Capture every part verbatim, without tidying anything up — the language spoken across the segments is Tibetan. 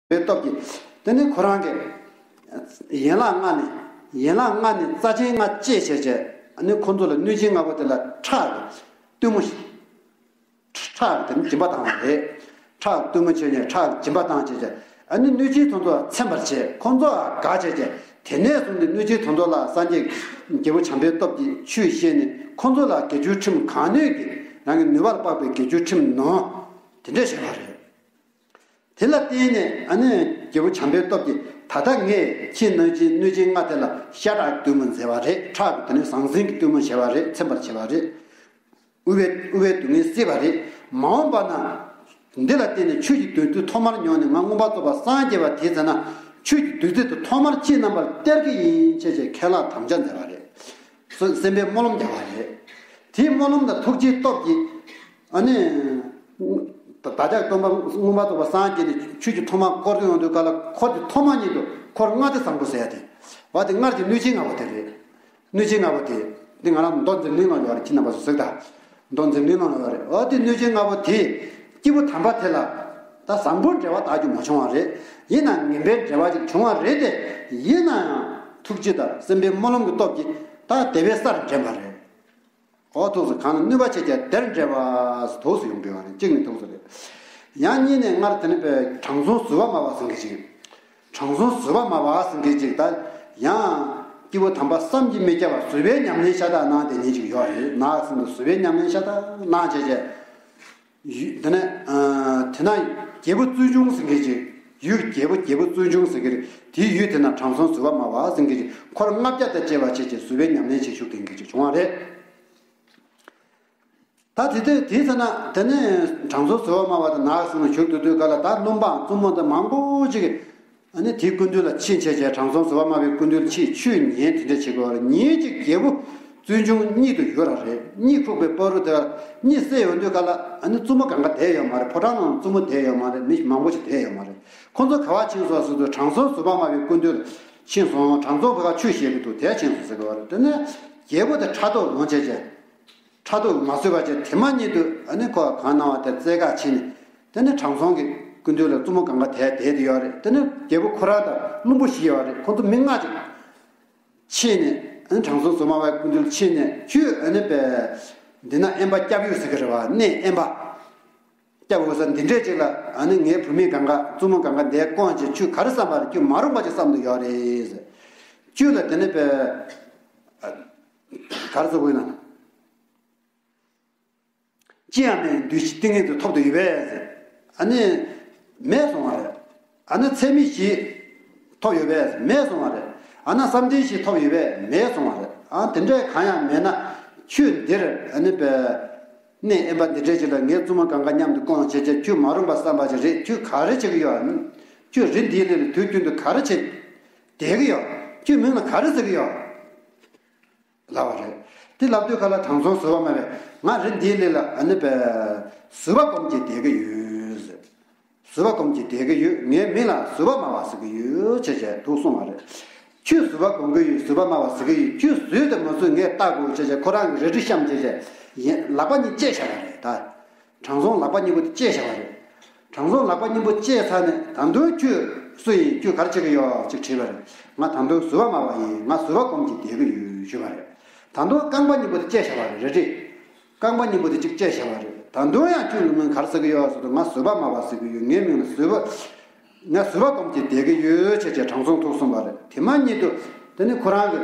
པའི་སྟོབས་ཀྱིས་དེ་ནི་ཁོ་རང་གི་ཡན་ལག་ལྔ་ནས་ཡན་ལག་ལྔ་ནས་རྩ་ཆེན་ལྔ་བཅད་བྱས་བྱས་ཨ་ནི་ཁོ་ཚོ་ལ་གནོད་སྦྱིན་ལྔ་པོ་དེ་ལ་ཁྲག་གི་སྟོན་མོ་ཁྲག་དེ་ནི་སྦྱིན་པ་བཏང་བ་རེད། ཁྲག་སྟོན་མོ་བྱས་ནས་ཁྲག་སྦྱིན་པ་བཏང་བྱས་བྱས་ཨ་ནི་གནོད་སྦྱིན་དེ་ཚོ་ཚིམ་པར་བྱས་ཁོ་ཚོ་དགའ་བྱས་བྱས་དེ་ནས་བཟུང་སྟེ་གནོད་སྦྱིན་དེ་ཚོ་ལ་སངས་རྒྱས་རྒྱལ་པོ་བྱམས་པའི་སྟོབས་ཀྱིས་ཆོས་བཤད་ནས་ཁོ་ཚོ་ལ་དགེ་སྦྱོར་ཁྲིམས་གང་ནུས་ཀྱིས་རང་གི་ནུས་པར་དཔག་པའི་དགེ་སྦྱོར་ཁྲིམས་ནོ་དེ་འདྲས་བྱས་པ་རེད། དེ་ལ་བརྟེན་ནས་ཨ་ནི་རྒྱལ་པོ་བྱམས་པའི་སྟོབས་ཀྱིས་ད་ལྟ་ངས་ཁྱེད་གནོད་སྦྱིན་གནོད་སྦྱིན་ལྔ་དེ་ལ་ཤ་ཁྲག་སྟོན་མོ་མཛད་པ་རེད། ཁྲག་གི་དེ་ནི་ཟང་ཟིང་གི་སྟོན་མོ་བྱས་པ་རེད། ཚིམ་པར་བྱས་པ་རེད། དབུལ་བའི་དབུལ་བའི་སྡུག་བསྔལ་སེལ་བ་རེད། མ་འོངས་པ་ན་འདི་ལ་བརྟེན་ནས་ཆོས་ཀྱི་བདུད་རྩི་ཐོག་མར་མྱོང་ནས་ང་མངོན་པར་རྫོགས་པར་སངས་རྒྱས་པ་དེའི་ཚེ་ན་ཆོས་ཀྱི་བདུད་རྩི་དེ་ཐོག་མར་ཁྱེད་རྣམ་པར་སྟེར་གྱི་ཡིན་ཅེས་བྱས་ཁས་བླངས་དམ་བཅའ་མཛད་པ་རེད། སེམས་པའི་སྨོན་ལམ་རྒྱག་པ་རེད། དེའི་སྨོན་ལམ་དང་ཐུགས་རྗེའི་སྟོབས་ཀྱིས་ཨ་ནི། བདག་ཅག་སྟོན་པ་མངོན་པར་རྫོགས་པར་སངས་རྒྱས་ནས་ཆོས་ཀྱི་ཐོག་མ་བསྐོར་དུ་ཡོང་དུས་ག་ལ་འཁོར་གྱི་ཐོག་མ་ཉིད་དུ་འཁོར་ལྔ་སྡེ་བཟང་པོ་ཟེར་ཡ་དེ། བ་དེ་སྔར་གྱི་གནོད་སྦྱིན་ལྔ་པོ་དེ་རེད། གནོད་སྦྱིན་ལྔ་པོ་དེ། འདི་ང་རང་མདོ་མཛངས་བླུན་ནང་ཡོད་རེད། ཁྱེད་རྣམ་པ་ཚོ་གཟིགས་དང་། མདོ་མཛངས་བླུན་ནང་ཡོད་རེད། འོ་དེ་གནོད་སྦྱིན་ལྔ་པོ་དེ། སྐྱེས་བུ་དམ་པ་དེ་ལ། ད་བཟང་པོའི་འབྲེལ་བ་དག་རྒྱུ་མ་བྱུང་བ་རེད། ཡིན་ནའང་ངན་པའི་འབྲེལ་བ་ཅིག་བྱུང་བ་རེད་དེ། ཡིན་ན་ཡང་ཐུགས་རྗེ་དང་སེམས་པའི་སྨོན་ལམ་གྱི་སྟོབས་ཀྱིས་ད་དེ་བས་སར་འདྲེན་པ་རེད། འོ་ཐུགས་སུ་གང་ལ་གནོད་པ་བྱེད་ཀྱང་དེར་འབྲེལ་བ་ཐུགས་སུ་ཡོང་དགོས་པ་རེད། གཅིག་ནི་ཐུགས་སུ་རེད། ཡང་གཉིས་ནས་སྔར་དེ་ནི་པའི་དྲང་སྲོང་བཟོད་པ་སྨྲ་བ་ཟེར་མཁན་ཅིག་དྲང་སྲོང་བཟོད་པ་སྨྲ་བ་ཟེར་མཁན་ཅིག་ད་ཡང་སྐྱེས་བུ་དམ་པ་བསམ་གྱིས་མི་ཁྱབ་པ་བཟོད་པའི་ཉམས་ལེན་ཤ་སྟག་གནང་དེ་ཉིད་ཅིག་ཡོད་རེད། ནག་ཟིན་དུ་བཟོད་པའི་ཉམས་ལེན་ཤ་སྟག་གནང་བྱས་བྱས། ཡུལ་དེ་ནས་དེ་ན་རྒྱལ་པོ་བཙུན་ཆུང་ཟེར་མཁན་ཅིག་ཡུལ་རྒྱལ་པོ་རྒྱལ་པོ་བཙུན་ཆུང་ཟེར་གྱི་རེད། དེའི་ཡུལ་དེ་ན་དྲང་སྲོང་བཟོད་པ་སྨྲ་བ་ཟེར་མཁན་ཅིག་འཁོར་ལྔ་བརྒྱ་དང་བཅས་པ་བྱས་བྱས་བཟོད་པའི་ཉམས་ལེན་བྱེད་ཤུགས་ལྡན་མཁན་ཅིག་བྱུང་བ་རེད། ད་དེ་དུས་དེའི་ཚེ་ན་དེ་ནས་དྲང་སྲོང་བཟོད་པ་སྨྲ་བ་དང་ནག་ཟིན་ལ་བཞུགས་སྡོད་དུས་ག་ལ་ད་སྣུམ་འབངས་བཙུན་མོ་དང་མང་པོ་ཅིག་ཨ་ནི་དེའི་སྐུ་མདུན་ལ་ཕྱིན་བྱས་བྱས་དྲང་སྲོང་བཟོད་པ་སྨྲ་བའི་སྐུ་མདུན་ལ་ཕྱིན་ཆོས་ཉན་དེ་འདྲ་བྱེད་དགོས་པ་རེད། ཉིན་གཅིག་རྒྱལ་པོ་བཙུན་ཆུང་གཉིད་དུ་ཡུར་བ་རེད། གཉིད་ཁུག་པའི་བར་དུ་དེ་གཉིད་སད་ཡོང་དུས་ག་ལ་ཨ་ནི་བཙུན་མོ་གང་ག་བསྡད་ཡོད་མ་རེད། ཕོ་བྲང་ནང་བཙུན་མོ་བསྡད་ཡོད་མ་རེད། མི་མང་པོ་ཞིག་བསྡད་ཡོད་མ་རེད། ཁོ་ཚོ་ག་བ་ཕྱིན་སོང་ཟེར་དུས་དྲང་སྲོང་བཟོད་པ་སྨྲ་བའི་སྐུ་མདུན་ལ་ཕྱིན་སོང་། དྲང་སྲོང་ཕ་ག་ཆོས་བཤད་ཀྱི་འདུག་དེ་ཕྱིན་སོང་ཟེར་གྱི་ཡོད་རེད། དེ་ནས་རྒྱལ་པོ་དེ་ཕྲག་དོག་ལངས་བྱས་བྱས། ཕྲག་དོག་མ་བཟོད་པ་བྱས་དེ་མ་ཉིད་དུ་ཨ་ནི་ཁོ་གང་གནང་བ་དེ་བཙལ་ག་ཕྱིན་ནས་དེ་ནི་དྲང་སྲོང་གི་སྐུ་མདུན་ལ་བཙུན་མོ་གང་ག་དེ་བསྡད་དེ་ཡོད་རེད། དེ་ནི་རྒྱལ་པོ་ཁོ་རང་དང་བློན་པོ་བཞི་ཡོད་རེད། ཁོ་ཚོ་མི་ལྔ་ཅིག་ཕྱིན་ནས་ཨ་ནི་དྲང་སྲོང་བཟོད་པ་སྨྲ་བའི་སྐུ་མདུན་ལ་ཕྱིན་ནས་ཁྱོད་ཨ་ནི་པས་འདི་ན་དབེན་པ་སྐྱབས་ཡུལ་ཟེར་གི་རེད་བ། གནས་དབེན་པ་སྐྱབས་འོས་ས་འདི་འདྲས་ཅིག་ལ་ཨ་ནི་ངའི་བུད་མེད་གང་ག་བཙུན་མོ་གང་ག་འདིར་བསྐོངས་བྱས་ཁྱོད་ག་རེ་བསམ་པ་རེད། ཁྱོད་མ་རུངས་པ་ཅིག་བསམ་འདོད་ཡོད་རེད་ཟེར། ཁྱོད་ལ་དེ་ནི་པས་ག་རེ་ཟེར་དགོས་ན། ཅི་ཡང་མེད་འདུས་ཏིང་ངེ་འཛིན་ཐོབ་ཏུ་ཡོད་པས་ཟེར། ཨ་ནི་མེད་གསུང་བ་རེད། ཨ་ནི་ཚད་མེད་བཞི་ཐོབ་ཡོད་པས་མེད་གསུང་བ་རེད། ཨ་ན་བསམ་གཏན་བཞི་ཐོབ་ཡོད་པས་མེད་གསུང་བ་རེད། ཨ་དེ་འདྲའི་གང་ཡང་མེད་ན་ཁྱོད་འདིར་ཨ་ནི་པས་གནས་དབེན་པ་འདི་འདྲའི་ཅིག་ལ་ངའི་བཙུན་མོ་གང་ག་མཉམ་དུ་བསྐོངས་བྱས་བྱས་ཁྱོད་མ་རུངས་པ་བསམ་པ་ཅིག་རེད། ཁྱོད་ག་རེ་བྱེད་ཀྱི་ཡོད། ཁྱོད་རི་འདིའི་ལས་ལ་དུས་རྒྱུན་དུ་ག་རེ་བྱེད་བསྡད་ཀྱི་ཡོད། ཁྱོད་མིང་ལ་ག་རེ་ཟེར་གྱི་ཡོད། ལབ་པ་རེད། དེ་ལབ་དུས་ག་ལ་དྲང་སྲོང་བཟོད་པ་སྨྲ་བས་ང་རི་འདིའི་ལས་ལ་ཨ་ནི་པས་བཟོད་པ་སྒོམ་གྱིས་བསྡད་ཀྱི་ཡོད་ཟེར། བཟོད་པ་སྒོམ་གྱིས་བསྡད་ཀྱི་ཡོད། ངའི་མིང་ལ་བཟོད་པ་སྨྲ་བ་ཟེར་གྱི་ཡོད་ཅེས་བྱས་འདུག་གསུངས་པ་རེད། ཁྱོད་བཟོད་པ་སྒོམ་གྱི་ཡོད། བཟོད་པ་སྨྲ་བ་ཟེར་གྱི་ཡོད། ཁྱོད་བཟོད་དང་མ་བཟོད་ངས་བལྟ་དགོས་ཅེས་བྱས་ཁོ་རང་གི་རལ་གྲི་བཤམས་བྱས་བྱས་ཡན་ལག་པ་གཉིས་བཅད་བཞག་པ་རེད་ད། དྲང་སྲོང་ལག་པ་གཉིས་པོ་དེ་བཅད་བཞག་པ་རེད། དྲང་སྲོང་ལག་པ་གཉིས་པོ་བཅད་ཚར་ནས་ད་དུང་ཁྱོད་སུ་ཡིན། ཁྱོད་ག་རེ་བྱེད་ཀྱི་ཡོད་ཅེས་དྲིས་པ་རེད། ང་ད་དུང་བཟོད་པ་སྨྲ་བ་ཡིན། ང་བཟོད་པ་སྒོམ་གྱིས་བསྡད་ཀྱི་ཡོད་ཞུས་པ་རེད། ད་དུང་རྐང་པ་གཉིས་པོ་དེ་བཅད་བཞག་པ་རེད། རལ་གྲི། རྐང་པ་གཉིས་པོ་དེ་གཅིག་བཅད་བཞག་པ་རེད། ད་དུང་ཡང་ཁྱོད་ཀྱི་མིང་ག་རེ་ཟེར་གྱི་ཡོད་ཟེར་དུས་ང་བཟོད་པ་སྨྲ་བ་ཟེར་གྱི་ཡོད། ངའི་མིང་ལ་བཟོད་པ། ང་བཟོད་པ་སྒོམ་གྱིས་བསྡད་ཀྱི་ཡོད་ཅེས་བྱས་དྲང་སྲོང་ཐུགས་གསུངས་པ་རེད། དེ་མ་ཉིད་དུ་དེ་ནི་ཁོ་རང་གི་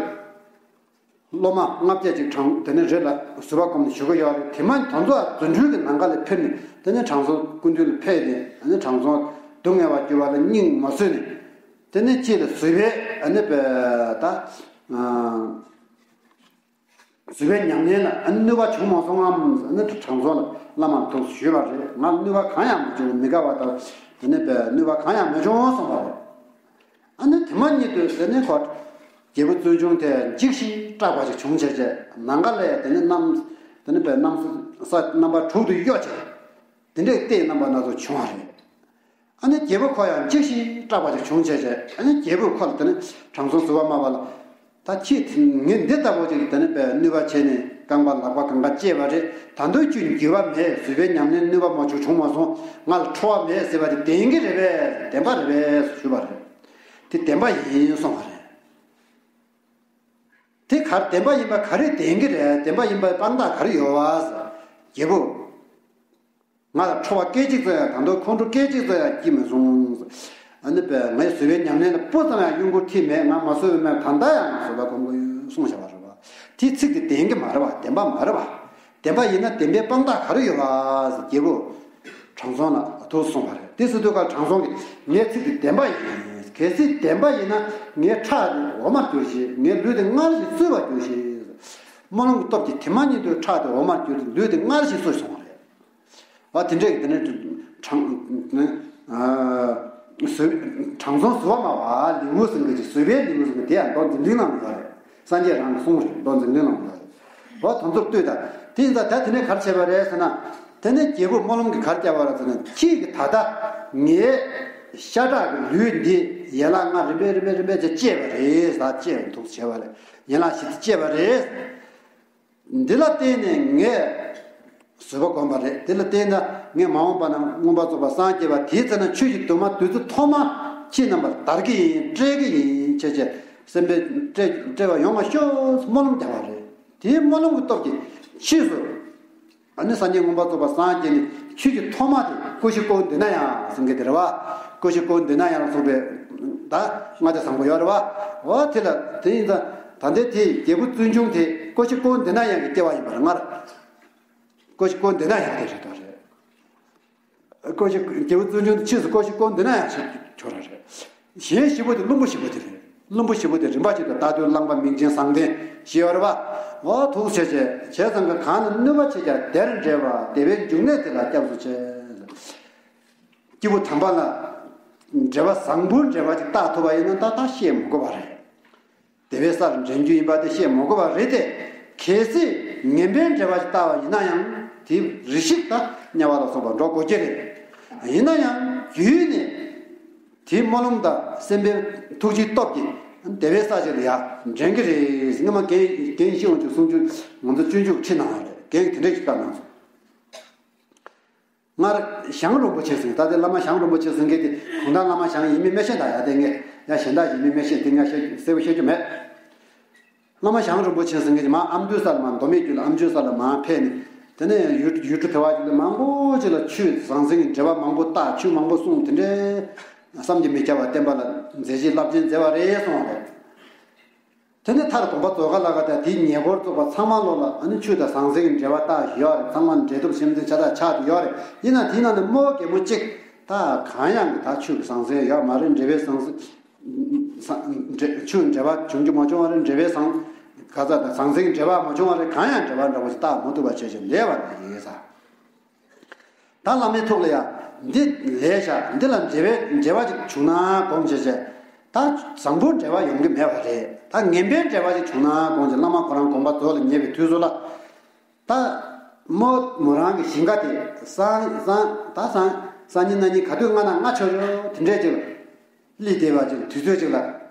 སློབ་མ་ལྔ་བརྒྱ་ཅིག་དྲང་དེ་ནི་རི་ལ་བཟོད་པ་སྒོམ་ནས་བཞུགས་ཀྱི་ཡོད་རེད། དེ་མ་དེ་ཚོ་རྫུ་འཕྲུལ་གྱི་ནམ་མཁའ་ལ་འཕུར་ནས་དེ་ནི་དྲང་སྲོང་སྐུ་མདུན་ལ་ཕེབས་ནས་དེ་ནི་དྲང་སྲོང་སྡུག་བསྔལ་བ་སྐྱེ་བ་ལ་སྙིང་མ་བཟོད་ནས་དེ་ནི་ཅི་ལ་བཟོད་པའི་ཨ་ནི་པས་ད། བཟོད་པའི་ཉམས་ལེན་ལ་ཨ་ནི་ནུས་པ་བྱུང་མ་སོང་ངམ་ཨ་ནི་དྲང་སྲོང་ལ་བླ་མར་ཐུགས་ཞུས་པ་རེད། ང་ལ་ནུས་པ་གང་ཡང་མ་བྱུང་། མི་དགའ་བ་དང་དེ་ནི་པའི་ནུས་པ་གང་ཡང་མ་བྱུང་གསུངས་པ་རེད། ཨ་ནི་དེ་མ་ཉིད་དུ་དེ་ནི་ཁོ་རྒྱལ་པོ་བཙུན་ཆུང་དེ་འཇིགས་ཤིང་སྐྲག་པ་ཞིག་བྱུང་བྱས་བྱས་ནམ་མཁའ་ལས་དེ་ནི་གནམ་དེ་ནི་པའི་གནམ་ས་རྣམ་པ་དྲུག་ཏུ་གཡོ་བྱས་དེ་འདྲའི་ལྟས་རྣམ་པ་སྣ་ཚོགས་བྱུང་བ་རེད། ཨ་ནི་རྒྱལ་པོ་ཁོ་ཡང་འཇིགས་ཤིང་སྐྲག་པ་ཞིག་བྱུང་བྱས་བྱས་ཨ་ནི་རྒྱལ་པོས་ཁོ་ལ་དེ་ནི་དྲང་སྲོང་བཟོད་པ་སྨྲ་བ་ལ། ད་ཁྱེད་ངས་འདི་ལྟ་བུ་ཅིག་དེ་ནི་པའི་ནུས་པ་བྱས་ནས་ རྐང་པ་ལག་པ་གང་ག་བཅད་པ་རེད། ད་དུང་ཁྱོད་འགྱུར་བ་མེད། བཟོད་པའི་ཉམས་ལེན་ནུས་པ་མ་བྱུང་བྱུང་མ་སོང་། ང་ལ་ཁྲོ་བ་མེད་ཟེར་བ་དེ་བདེན་གྱི་རེད་པས། བདེན་པ་རེད་པས་ཞུས་པ་རེད། དེ་བདེན་པ་ཡིན་གསུངས་པ་རེད། དེ་གར་བདེན་པ་ཡིན་པ་ག་རེ་བདེན་གྱི་རེད། བདེན་པ་ཡིན་པའི་དཔང་རྟགས་ག་རེ་ཡོད་བ་ཟེར། རྒྱལ་པོ། ང་ལ་ཁྲོ་བ་སྐད་ཅིག་ཙམ་ཡང་། ད་དུང་ཁོང་ཁྲོ་སྐད་ཅིག་ཙམ་ཡང་སྐྱེས་མ་སོང་། ཨ་ནི་པས་ངས་བཟོད་པའི་ཉམས་ལེན་ལ་སྤུ་ཙམ་ཡང་གཡོ་འགུལ་ཐེབས་མེད། ང་མ་བཟོད་པའི་སྨོན་ལམ་ད་ལྟ་ཡང་ང་བཟོད་པ་སྒོམ་གྱི་ཡོད་གསུངས་བཞག་པ་རེད་བ། དེའི་ཚིག་དེ་བདེན་གྱི་མ་རེད་བ། བདེན་པ་མ་རེད་བ། བདེན་པ་ཡིན་ན་བདེན་པའི་དཔང་རྟགས་ག་རེ་ཡོད་བ་ཟེར། རྒྱལ་པོ་དྲང་སྲོང་ལ་ཐུགས་གསུངས་པ་རེད། དེ་ཟེར་དུས་ཀ་དྲང་སྲོང་གིས་ངའི་ཚིག་དེ་བདེན་པ་ཡིན། གལ་སྲིད་བདེན་པ་ཡིན་ན་ངའི་ཁྲག་དེ་འོ་མར་གྱུར་ཞིང་། ངའི་ལུས་དེ་སྔར་བཞིན་གསོས་པར་གྱུར་ཞིང་། སྨོན་ལམ་གྱི་སྟོབས་ཀྱིས་དེ་མ་ཉིད་དུ་ཁྲག་དེ་འོ་མར་གྱུར་ཏེ་ལུས་དེ་སྔར་བཞིན་གསོས་སོང་བ་རེད། ཨ་དེ་འདྲས་ཀྱི་དེ་ནས་དྲང་ཨ་བཟོད་དྲང་སྲོང་བཟོད་པ་སྨྲ་བ་ལེའུ་ཟེར་མཁན་གྱི་བཟོད་པའི་ལེའུ་ཟེར་མཁན་དེ་ཡང་མདོ་མཛངས་བླུན་ནང་ལ་ཡོད་རེད། སངས་རྒྱས་རང་གི་གསུང་རེད། མདོ་མཛངས་བླུན་ནང་ལ་ཡོད་རེད། འོ་དེ་ཚོར་ལྟོས་དང་། དེ་ཡིན་ཙང་ད་དེ་ནས་ག་རེ་བྱས་པ་རེད་ཟེར་ན། དེ་ནས་རྒྱལ་པོས་སྨོན་ལམ་གྱིས་ག་རེ་བརྒྱབ་པ་རེད་ཟེར་ན། ཁྱེད་ཀྱིས་ད་ལྟ་ངའི་ཤ་ཁྲག་གི་ལུས་འདི་ཡན་ལག་ལྔ་རིམ་པས་རིམ་པས་རིམ་པས་ཀྱིས་བཅད་པ་རེད། ད་བཅད་པ་འདུག་བྱས་པ་རེད། ཡན་ལག་བཞི་དེ་བཅད་པ་རེད། འདི་ལ་བརྟེན་ནས་ངས་བཟོད་པ་བསྒོམས་པ་རེད། འདི་ལ་བརྟེན་ནས་ངས་མ་འོངས་པ་ན་མངོན་པར་རྫོགས་པར་སངས་རྒྱས་པ་དེའི་ཚེ་ན་ཆོས་ཀྱི་འདུན་མ་བདུད་རྩི་ཐོག་མ་ཁྱེད་རྣམ་པར་དར་གྱི་ཡིན། སྤྲད་ཀྱི་ཡིན། ཁྱེད་ཀྱི་སེམས་པའི་སྤྲད་སྤྲད་པ་ཡོང་བ་ཤོག་སྨོན་ལམ་བརྒྱབ་པ་རེད། དེའི་སྨོན་ལམ་གྱི་སྟོབས་ཀྱིས་ཕྱིས་སུ་ཨ་ནི་སངས་རྒྱས་མངོན་པར་རྫོགས་པར་སངས་རྒྱས་ནས་ཆོས་ཀྱི་ཐོག་མ་དེ་ཀུན་ཤེས་ཀུན་འདུས་ན་ཡང་ཟེར་མཁན་དེ་རེད་བ། ཀུན་ཤེས་ཀུན་འདུས་ན་ཡང་ལ་སོགས་པའི་ད་ལྔ་བརྒྱ་བཟང་པོ་ཡོད་རེད་བ། འོ་དེ་ལ་དེ་ཡིན་ཙང་ད་ལྟའི་དེ་རྒྱལ་པོ་བཙུན་ཆུང་དེ་ཀུན་ཤེས་ཀུན་འདུས་ན་ཡང་གི་སྐྱེ་བ་ཡིན་པར་སྔར། ཀུན་ཤེས་ཀུན་འདུས་ན་ཡང་དེ་རེད་དོ་རེད། ཀུན་ཤེས་རྒྱལ་པོ་བཙུན་ཆུང་དེ་ཕྱིས་སུ་ཀུན་ཤེས་ཀུན་འདུས་ན་ཡང་ཆོག་ར་རེད། གཞན་བཞི་པོ་དེ་བླུན་པོ་བཞི་པོ་དེ་རེད། བླུན་པོ་བཞི་པོ་དེ་རིམ་པ་བཞིན་དུ་རྟ་ཐུལ་རླངས་པ་མིང་ཆེན་བཟང་ལྡན་ཞེས་ཡོད་རེད་བ། འོ་ཐུགས་རྗེ་ཆེ། བྱས་ཙང་ག་གང་ན་ནུས་པ་ཆེ་ཀྱང་དེར་འབྲེལ་བ་བདེ་བའི་འབྱུང་གནས་དེ་ལ་སྐྱབས་སུ་མཆི། སྐྱེས་བུ་དམ་པ་ལ་འབྲེལ་བ་བཟང་པོའི་འབྲེལ་བ་ཅིག་བཏགས་ཐུབ་པ་ཡིན་ན་ད་ད་བཤད་མི་དགོས་པ་རེད། བདེ་བའི་སར་འདྲེན་རྒྱུ་ཡིན་པ་དེ་བཤད་མི་དགོས་པ་རེད་དེ། གལ་སྲིད་ངན་པའི་འབྲེལ་བ་ཞིག་བཏགས་པ་ཡིན་ན་ཡང་དེ་རེ་ཞིག་ད་དམྱལ་བ་ལ་སོགས་པ་འགྲོ་དགོས་ཀྱི་རེད། ཡིན་ན་ཡང་རྒྱུད་ནས་དེའི་སྨོན་ལམ་དང་སེམས་དཔའི་ཐུགས་རྗེའི་སྟོབས་ཀྱིས་བདེ་བའི་ས་ཞིག་ལ་ཡར་འདྲེན་གྱི་རེད། སྔོན་མ་རྒན་རྒན་ཡེ་ཤེས་དབང་ཕྱུག་གསུང་ཆོས་ང་ཚོ་སྤྱོད་འཇུག་ཁྲིད་གནང་བ་རེད། རྒན་གྱིས་དེ་འདྲས་ཞིག་བཀའ་གནང་སོང་། སྔར་ཞང་རིན་པོ་ཆེ་ཟེར། ད་ལྟའི་བླ་མ་ཞང་རིན་པོ་ཆེ་ཟེར་མཁན་དེ་གུང་ཐང་བླ་མ་ཞང་ཡིན་མིན་མི་ཤེས། ད་ཡ་དེ་ངས་ཡ་གཞན་དག་ཡིན་མིན་མི་ཤེས། དེ་ངས་བཤད་གསལ་པོ་བཤད་རྒྱུ་མེད། བླ་མ་ཞང་རིན་པོ་ཆེ་ཟེར་མཁན་དེ་མར་ཨ་མདོའི་ས་ལ་མར་མདོ་སྨད་རྒྱུད་ལ་ཨ་མདོའི་ས་ལ་མར་ཕེབས་ནས། དེ་ནས་ཡུལ་ཡུལ་གྲུ་དེ་བ་ཅིག་ལ་མང་པོ་ཅིག་ལ་ཆོས་ཟང་ཟིང་གི་འགྲེལ་པ་མང་པོ་བཏགས། ཆོས་མང་པོ་གསུངས། དེ་འདྲའི་བསམ་གྱིས་མི་ཁྱབ་པ་བསྟན་པ་ལ་མཛད་རྗེས་རླབས་ཆེན་མཛད་པ་རེད་གསུངས་པ་རེད། དེ་ནས་མཐར་དགོངས་པ་རྫོགས་ཁ་ལ་ག་དང་དེའི་ཉེ་འཁོར་ཚོགས་པ་ཚང་མ་ལོ་ལ་ཨ་ནི་ཆོས་དང་ཟང་ཟིང་གི་འབྲེལ་བ་བཏགས་ཡོད་རེད། ཚང་མ་འབྲེལ་གཏུག་ཆེན་པོ་ཆ་ཚང་ཆགས་ཏེ་ཡོད་རེད། ཡིན་ན་དེའི་ནང་ནས་རྨོ་རྒན་མོ་གཅིག་ད་གང་ཡང་གི་ད་ཆོས་ཀྱི་ཟང་ཟིང་ཡོད་མ་རེད། འབྲེལ་བའི་ཟང་ཟང་འབྲེ་ཆོས་འབྲེལ་བ་བྱུང་རྒྱུ་མ་བྱུང་བ་རེད། འབྲེལ་བའི་ཟང་ག་ཚ་དང་ཟང་ཟིང་འབྲེལ་བ་མ་བྱུང་བ་རེད། གང་ཡང་འབྲེལ་བ་འདྲ་བོ་ཞིག་བཏགས་མ་ཐུབ་པ་བྱས་བྱས་ལས་པ་རེད་ཡིན་ས། ད་བླ་མའི་ཐུགས་ལ་ཡ་འདི་ལས་བྱ་འདི་ལ་འབྲེལ་བའི་འབྲེལ་བ་ཅིག་བྱུང་ན་དགོངས་བྱས་བྱས། ད་བཟང་པོའི་འབྲེལ་བ་ཡོང་གི་མེད་པ་རེད། ད་ངན་པའི་འབྲེལ་བ་ཅིག་བྱུང་ན་དགོངས་བྱས། བླ་མ་ཁོ་རང་དགོངས་པ་རྫོགས་ལ་ཉེ་བའི་དུས་སུ་ལ། ད་རྨོ་མོ་རང་གི་ཞིང་ཁ་དེ་སང་སང་ད་སང་སང་ཉིན་གནངས་ཉིན་ག་དུས་སྔ་ན་སྔ་ཆོག་ཆོག་དེ་འདྲས་ཅིག་ལ་སླེབས་བསྡད་པ་ཅིག་དུས་ཚོད་ཅིག་ལ་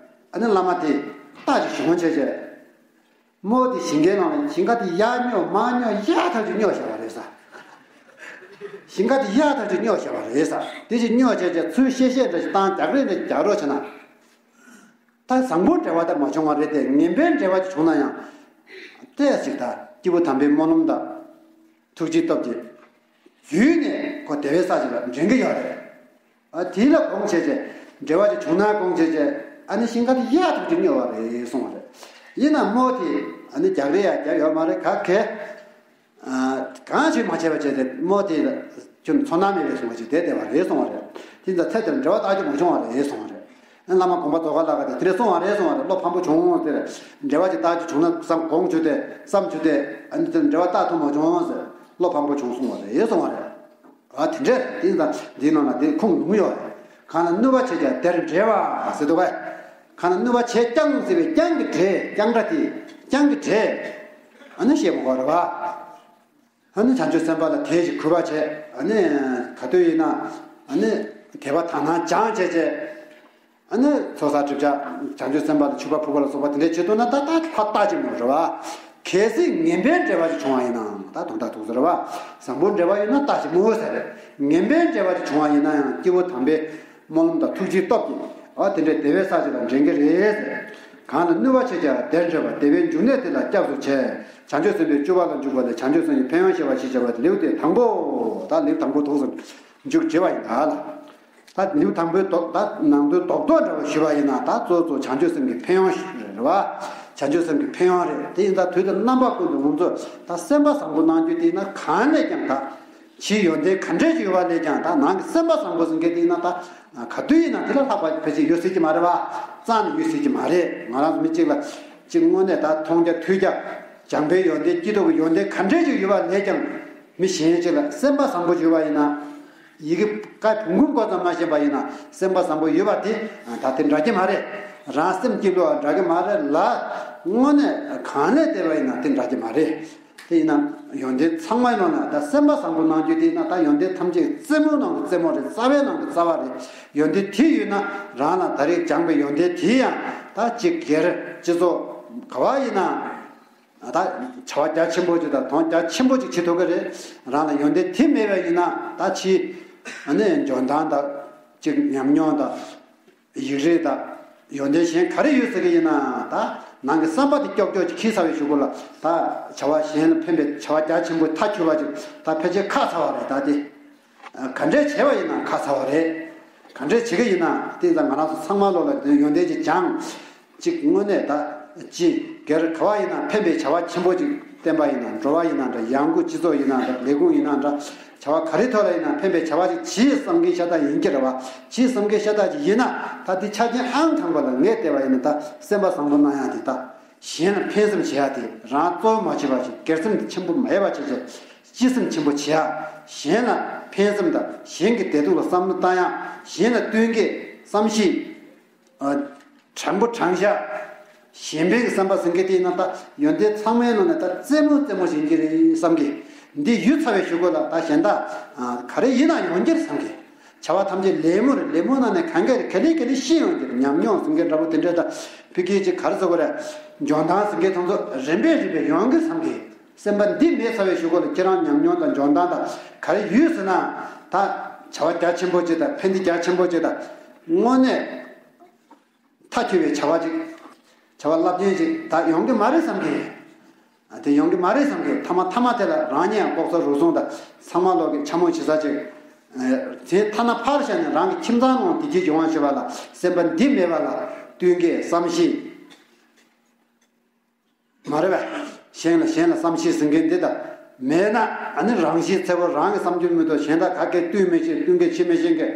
ཨ་ནི་བླ་མ་དེ་རྟ་ཅིག་ཞོན་བྱས་བྱས། རྨོ་དེ་ཞིང་ཁའི་ནང་ལ་ཞིང་ཁ་དེ་ཡར་སྙོག་མར་སྙོག་ཡག་ཐག་ཆོད་སྙོག་བཞག་པ་རེད་ས། ཞིང་ཁ་དེ་ཡག་ཐག་ཆོད་སྙོག་བཞག་པ་རེད་ས། དེ་ཅིག་སྙོག་བྱས་བྱས་ཚུར་གཤེ་གཤེ་འདྲ་ཞིག་བཏང་རྒྱག་རེས་འདྲ་རྒྱག་རོགས་བྱས་ན། ད་བཟང་པོའི་འབྲེལ་བ་དེ་མ་བྱུང་བ་རེད་དེ། ངན་པའི་འབྲེལ་བ་ཅིག་བྱུང་ན་ཡང་། ཏོག་ཙམ་ཅིག་ད་སྐྱེས་བུ་དམ་པའི་སྨོན་ལམ་དང་། ཐུགས་རྗེའི་སྟོབས་ཀྱིས། རྒྱུད་ནས་ཁོ་བདེ་བའི་ས་ཅིག་ལ་འདྲེན་གྱི་ཡོད་རེད། ཨ་དེ་ལ་དགོངས་བྱས་བྱས། འབྲེལ་བ་ཅིག་བྱུང་ན་དགོངས་བྱས་བྱས། ཨ་ནི་ཞིང་ཁ་དེ་ཡག་ཐག་ཆོད་སྙོག་པ་རེད་གསུངས་པ་རེད། ཡིན་ན་རྨོ་དེ་ཨ་ནི་རྒྱག་རེས་ཡང་རྒྱག་ཡོད་མ་རེད། ག་གེ། ཨ་གང་བྱས་མ་བྱས་པ་བྱས་ཏེ་རྨོ་དེ་ལ་ཁྱོད་ཚོར་སྣང་མེད་པའི་བཟོ་འདྲ་ཅིག་བསྡད་བསྡད་པ་རེད་གསུངས་པ་རེད། དེ་ཚོ་ཚེ་དེར་འབྲེལ་བ་བཏགས་རྒྱུ་མ་བྱུང་བ་རེད་གསུངས་པ་རེད། ཨ་བླ་མ་དགོངས་པ་རྫོགས་ཁ་ལ་ག་དེ་དེ་འདྲས་གསུངས་པ་རེད་གསུངས་པ་རེད། བློ་ཕམ་པོ་བྱུང་དེ། འབྲེལ་བ་ཅིག་བཏགས་རྒྱུ་བྱུང་ན་བསམ་དགོངས་བྱུང་སྟེ་བསམ་བྱུང་སྟེ། ཨ་ནི་དེར་འབྲེལ་བ་བཏགས་ཐུབ་མ་བྱུང་ཟེར། བློ་ཕམ་པོ་བྱུང་གསུངས་པ་རེད་གསུངས་པ་རེད། ཨ་དེ་འདྲས་དེ་ཡིན་ཙང་འདིའི་ནང་ལ་དེ་ཁུངས་ལུང་ཡོད་རེད། གང་ན་གནོད་པ་བྱས་ཀྱང་དེར་འབྲེལ་བ་ཟེར་འདུག་གས། གང་ན་གནོད་པ་བྱས་ཀྱང་ཟེར་བའི་ཀྱང་གི་འབྲེལ། ཀྱང་སྒྲ་དེ་ཀྱང་གི་འབྲེལ། ཨ་ནི་བཤད་མི་དགོས་རེད་བ། ཨ་ནི་བྱང་ཆུབ་སེམས་དཔའ་ལ་དེ་ཞིག་གུས་པ་བྱས། ཨ་ནི་ག་དུས་ཡིན་ན་ཨ་ནི་དད་པ་དག་སྣང་སྦྱངས་བྱས་བྱས། ཨ་ནི་ཚོགས་བསགས་སྒྲིབ་སྦྱང་བྱང་ཆུབ་སེམས་དཔའ་ལ་མཆོད་པ་ཕུལ་བ་ལ་སོགས་པ་དེ་འདྲས་བྱེད་ཐུབ་ན་ད་ད་ལྷ་རྟ་ཅིག་མོ་རེད་བ། གལ་སྲིད་ངན་པའི་འབྲེལ་བ་ཞིག་བྱུང་བ་ཡིན་ནའང་ད་དུང་ད་དུང་ཟེར་བ། བཟང་པོའི་འབྲེལ་བ་ཡིན་ན་ལྟ་ཞིག་མོ་ཟེར། ངན་པའི་འབྲེལ་བ་ཞིག་བྱུང་བ་ཡིན་ན་ཡང་སྐྱེས་བུ་དམ་པའི་སྨོན་ལམ་དང་ཐུགས་རྗེའི་སྟོབས་ཀྱིས་ཨ་དེ་འདྲའི་བདེ་བའི་ས་ཆ་ལ་འདྲེན་གྱི་རེད་ཟེར། གང་ལ་གནོད་པ་བྱེད་ཀྱང་བདེར་འབྱོར་བ་བདེ་བའི་འབྱུང་གནས་དེ་ལ་སྐྱབས་སུ་མཆི། བྱང་ཆུབ་སེམས་དཔའི་སྤྱོད་པ་ལ་འཇུག་པ་ལས་བྱང་ཆུབ་སེམས་ཀྱི་ཕན་ཡོན་བཤད་པ་ཞེས་བྱ་བ་ལེའུ་སྟེ་དང་པོ། ད་ལེའུ་དང་པོ་ཐོག་སུ་མཇུག་བྱེད་པ་ཡིན་ད་ལ། ད་ལེའུ་དང་པོའི་རྡོག་ད་ནང་དོན་རྡོག་རྡོག་འདྲ་བ་ཞུས་པ་ཡིན་ན་ད་གཙོ་གཙོ་བྱང་ཆུབ་སེམས་ཀྱི་ཕན་ཡོན་རེད་བ། བྱང་ཆུབ་སེམས་ཀྱི་ཕན་ཡོན་རེད། དེ་ཡིན་ད་དུས་དང་རྣམ་པ་ཀུན་ཏུ་ང་ཚོ་ད་སེམས་པ་བཟང་པོ་གནང་རྒྱུ་དེ་ཡིན་ན་གང་ལས་ཀྱང་ད་ཕྱིའི་ཡོན་ཏན་ག་འདྲས་ཅིག་ཡོད་པ་ལས་ཀྱང་ད་ནང་གི་སེམས་པ་བཟང་པོ་ཟེར་མཁན་དེ་ཡིན་ན་ད་ག་དུས་ཡིན་ན་དེ་ལས་ལྷག་པ་ཕལ་ཆེར་ཡོད་སྲིད་ཀྱི་མ་རེད་བ། རྩ་ནས་ཡོད་སྲིད་ཀྱི་མ་རེད། ང་རང་ཚོ་མི་གཅིག་ལ་གཅིག་དངོས་གནས་ད་མཐོང་རྒྱ་ཐོས་རྒྱ་སྦྱངས་པའི་ཡོན་ཏན་སྐྱིད་སྡུག་གི་ཡོན་ཏན་ག་འདྲས་ཅིག་ཡོད་པ་ལས་ཀྱང་མི་གཞན་ཅིག་ལ་སེམས་པ་བཟང་པོ་ཅིག་ཡོད་པ་ཡིན་ན། ཡི་གེ་ཀའི་བུམ་འགུམ་འགོ་ཙམ་མ་ཤེས་པ་ཡིན་ན་སེམས་པ་བཟང་པོ་ཡོད་པ་དེ་ད་དེ་འདྲ་གི་མ་རེད། རང་སེམས་སྐྱིད་ལོ་འདྲ་གི་མ་རེད་ལ། དངོས་གནས་གང་ལས་བལྟས་པ་ཡིན་ན་དེ་འདྲ་གི་མ་རེད། དེ་ཡིན་ན་ཡོན་ཏན་ཚང་མའི་ནང་ན་ད་སེམས་པ་བཟང་པོ་གནང་རྒྱུ་དེ་ཡིན་ན་ད་ཡོན་ཏན་ཐམས་ཅད་རྩེ་མོའི་ནང་གི་རྩེ་མོ་རེད། རྩ་བའི་ནང་གི་རྩ་བ་རེད། ཡོན་ཏན་དེ་ཡོད་ན་རང་ལ་ད་རེས་སྦྱངས་པའི་ཡོན་ཏན་དེ་ཡང་ད་གཅིག་སྒེར་སྤྱི་ཚོགས་ག་བ་ཡིན་ན། ད་བྱ་བ་རྒྱ་ཆེན་པོ་ཅིག་དང་དོན་རྒྱ་ཆེན་པོ་ཅིག་བྱེད་ཐུབ་ཀྱི་རེད། རང་ལ་ཡོན་ཏན་དེ་མེད་པ་ཡིན་ན་ད་ཕྱིའི་ཨ་ནི་འཇོན་ཐང་དང་ཅིག་ཉམས་མྱོང་དང་ཡིག་རིགས་དང་ཡོན་ཏན་གཞན་ག་རེ་ཡོད་ཟེར་གྱི་ཡིན་ན་ད་ནང་གི་བསམ་པ་དེ་ཀྱོག་ཀྱོག་ཅིག་འཁྱེར་ཚར་བའི་གཞུག་གུ་ལ་ད་བྱ་བ་གཞན་ལ་ཕན་པའི་བྱ་བ་རྒྱ་ཆེན་པོ་མཐའ་འཁྱོལ་བ་ཅིག་ད་ཕལ་ཆེར་ཁག་ཚར་བ་རེད་ད་དེ། ག་འདྲས་བྱས་པ་ཡིན་ན་ཁ་ཚ་བ་རེད། ག་འདྲས་བྱེད་ཀྱི་ཡིན་ན་དེ་ཙང་ང་རང་ཚོ་ཚང་མ་ལོ་ལ་ཡོན་ཏན་ཅིག་སྦྱངས། ཅིག་དངོས་གནས་ད་ཅི་སྒེར་ག་བ་ཡིན་ན་ཕན་པའི་བྱ་བ་ཆེན་པོ་ཅིག་བསྟན་པ་ཡིན་ན་འགྲོ་བ་ཡིན་ན་འདྲ། ཡང་སྒོས་སྤྱི་ཚོགས་ཡིན་ན་འདྲ། ལས་ཁུངས་ཡིན་ན་འདྲ། བྱ་བ་ག་རེ་ཐོག་ལ་ཡིན་ན་ཕན་པའི་བྱ་བ་ཅིག་བྱེད་བསམ་མཁན་ཤ་སྟག་ཡིན་གྱི་རེད་བ། བྱེད་བསམ་མཁན་ཤ་སྟག་ཅིག་ཡིན་ན་ད་དེ་ཆ་རྐྱེན་ཨང་དང་པོ་ལ་ངས་བལྟས་པ་ཡིན་ན་ད་སེམས་པ་བཟང་པོ་གནང་ཡག་དེ་ད། གཞན་ལ་ཕན་སེམས་བྱེད་ཡག་དེ་རང་གཙོ་བོ་མ་བྱེད་པ་ཞིག་སྒེར་སེམས་ཆེན་པོ་མེད་པ་བྱེད་ཅིག་སྤྱི་སེམས་ཆེན་པོ་བྱེད་ཡག་གཞན་ལ་ཕན་སེམས་དང་གཞན་གྱི་བདེ་སྡུག་ལ་བསམ་བློ་བཏང་ཡག་གཞན་ལ་བསྟུན་མཁས་བསམ་ཤེས། ཨ། དྲང་པོ་དྲང་བཞག་གཞན་ཕན་གྱི་བསམ་པ་ཟེར་མཁན་དེ་ཡིན་ན་ད་ཡོན་ཏན་ཚང་མའི་ནང་ནས་ད་རྩེ་མོ་རྩེ་མོ་ཞིག་ཡིན་གྱི་རེད་བསམ་གི། འདི་ཡོད་ཚར་བའི་གཞུག་གུ་ལ་ད་གཞན་དག་ཨ། ག་རེ་ཡིན་ན་ཡོང་གི་རེད་བསམ་གི། བྱ་བ་ཐམས་ཅད་ལད་མོ་རེད། ལད་མོ་ནང་ནས་གང་ག་རེ་ག་ལེ་ག་ལེ་ཤེས་ཡོང་གི་རེད། ཉམས་མྱོང་ཟེར་མཁན་འདྲ་པོ་དེ་འདྲ་ད་ཕི་གི་ཅིག་ག་རེ་ཟེར་དགོས་རེད། འཇོན་ཐང་ཟེར་མཁན་དེ་ཚོ་རིམ་པས་རིམ་པས་ཡོང་གི་བསམ་གི། སེམས་པ་འདི་མེད་ཚར་བའི་གཞུག་གུ་ལ་ཁྱེད་རང་ཉམས་མྱོང་དང་འཇོན་ཐང་དང་ག་རེ་ཡོད་ཟེར་ན་ད་བྱ་བ་རྒྱ་ཆེན་པོ་ཅིག་དང་ཕན་བདེ་རྒྱ་ཆེན་པོ་ཅིག་དང་དངོས་གནས། མཐའ་འཁྱོལ་བའི་བྱ་བ་ཅིག་བྱ་བ་རླབས་ཆེན་ཅིག་ད་ཡོང་གི་མ་རེད་བསམ་གི། ཨ། དེ་ཡོང་གི་མ་རེད་བསམ་གི། མཐའ་མ་མཐའ་མ་དེ་ལ་རང་ཉིད་ཡང་ལྐོག་ཟ་རུལ་སུངས་དང་ཚང་མ་ལོག་གི་འཕྱ་སྨོད་བྱེད་ས་ཅིག་ཨ། དེ་ཐ་ན་ཕར་བཞག་ནས་རང་གི་ཁྱིམ་ཚང་ནང་བདེ་སྐྱིད་ཡོང་བ་བྱེད་པ་ལ་སེམས་པ་འདི་མེད་པ་ལ་བསྟུན་མཁས་བསམ་ཤེས། མ་རེད་པས། གཞན་ལ་གཞན་ལ་བསམ་ཤེས་ཟེར་མཁན་འདི་དག་མེད་ན་ཨ་ནི་རང་གཤིས་འཚེར་པོ། རང་གི་བསམ་རྒྱུ་མི་འདུག་གཞན་དག་ག་གེ་བསྟུན་མི་ཤེས། བསྟུན་མཁས་བྱེད་མི་ཤེས་མཁན།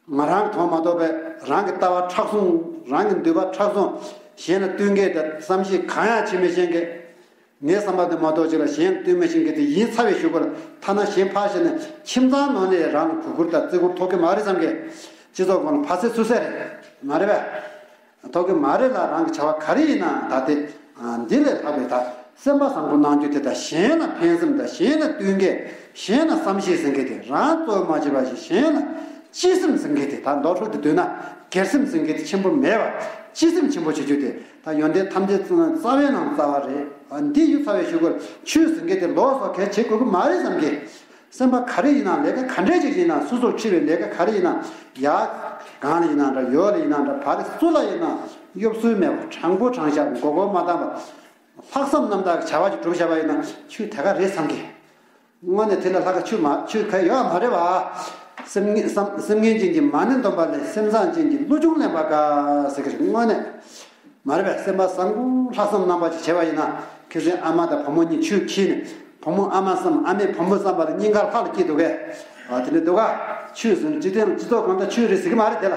ང་རང་གི་དོན་མ་གཏོགས་པའི་རང་གི་ལྟ་བ་མཁྲེགས་བཟུང་། རང་གི་འདོད་པ་མཁྲེགས་བཟུང་། གཞན་ལ་བསྟུན་མཁས་དང་བསམ་ཤེས་གང་ཡང་བྱེད་མི་ཤེས་མཁན། ངའི་བསམ་པ་དེ་མ་གཏོགས་ཅིག་ལ་གཞན་ལ་བསྟུན་མི་ཤེས་མཁན་དེ་ཡིན་ཚར་བའི་གཞུག་གུ་ལ་ཐ་ན་གཞན་ཕར་བཞག་ནས་ཁྱིམ་ཚང་ནང་ནས་རང་ལ་གུས་བཀུར་དང་བརྩི་བཀུར་ཐོབ་ཀྱི་མ་རེད་བསམ་གི། སྤྱི་ཚོགས་སྒང་ལ་ཕར་ཚད་ཚུར་ཚད་རེད། མ་རེད་པས། ཐོབ་ཀྱི་མ་རེད་ལ། རང་གི་བྱ་བ་ག་རེ་ཡིན་ན་ད་དེ་འདི་ལས་ལྷག་པའི་ད་སེམས་པ་བཟང་པོ་གནང་རྒྱུ་དེ་དང་། གཞན་ལ་ཕན་སེམས་དང་། གཞན་ལ་བསྟུན་མཁས། གཞན་ལ་བསམ་ཤེས་ཟེར་མཁན་དེ། རང་གཙོ་བོ་མ་བྱས་པ་ཞིག་གཞན་ལ་གཅེས་སེམས་ཟེར་མཁན་དེ། ད་མདོ་ཕྲུག་དེ་བསྡུས་ན་སྒེར་སེམས་ཟེར་མཁན་དེ་ཆེན་པོ་མེད་པ། གཅེས་སེམས་ཆེན་པོ་བྱེད་རྒྱུ་དེ་ད་ཡོན་ཏན་ཐམས་ཅད་རྩ་བའི་ནང་རྩ་བ་རེད། འདི་ཡོད་ཚར་བའི་གཞུག་གུ་ཆོས་ཟེར་མཁན་དེ་ལོགས་སུ་གལ་བྱེད་དགོས་ཀྱི་མ་རེད་བསམ་གི། སེམས་པ་ག་རེ་ཡིན་ན། ལས་ཀ་ག་འདྲས་ཅིག་ཡིན་ན། སོ་སོར་འཁྲི་བའི་ལས་ཀ་ག་རེ་ཡིན་ན། ཡར་སྒང་ལ་ཡིན་ན་འདྲ། འོག་ལ་ཡིན་ན་འདྲ། བར་སུ་ལ་ཡིན་ན་གཡོ་ཟོལ་མེད་པ། དྲང་པོ་དྲང་བཞག་མགོ་སྐོར་མ་བཏང་བ། ལྷག་བསམ་རྣམ་དག་གི་བྱ་བ་ཅིག་སྒྲུབ་བཞག་པ་ཡིན་ན་ཆོས་དེ་ག་རེད་བསམ་གི། དངོས་གནས་དེ་ལས་ལྷག་ག་ཆོས་མ་ཆོས་ག་ཡོད་མ་རེད་བ། སེམས་ངན་བསམ་སེམས་ངན་ཅན་གྱི་མ་ཎི་འདོན་པ་ལས། སེམས་བཟང་ཅན་གྱི་གླུ་ཆུང་ལེན་པ་དཀའ་ཟེར་གི་རེད། དངོས་གནས། མ་རེད་པས། སེམས་པ་བཟང་པོ་ལྷག་བསམ་རྣམ་པ་ཅིག་བྱས་པ་ཡིན་ན། ཁ་སང་ཨ་མ་དང་བུ་མོ་གཉིས་ཆུས་འཁྱེར་ནས། བུ་མོ་ཨ་མ་བསམ། ཨ་མས་བུ་མོ་བསམ་པ་ལ་སྙིང་ག་ལྷག་ལ་སྐྱེས་འདུག་གས། ཨ། དེ་འདྲ་འདུག་ག། ཆུས་ཟེར་ན་སྤྱི་བཏང་སྤྱི་ཚོགས་གང་ལྟར་ཆུས་རེད་ཟེར་གི་མ་རེད་དེ་ལ།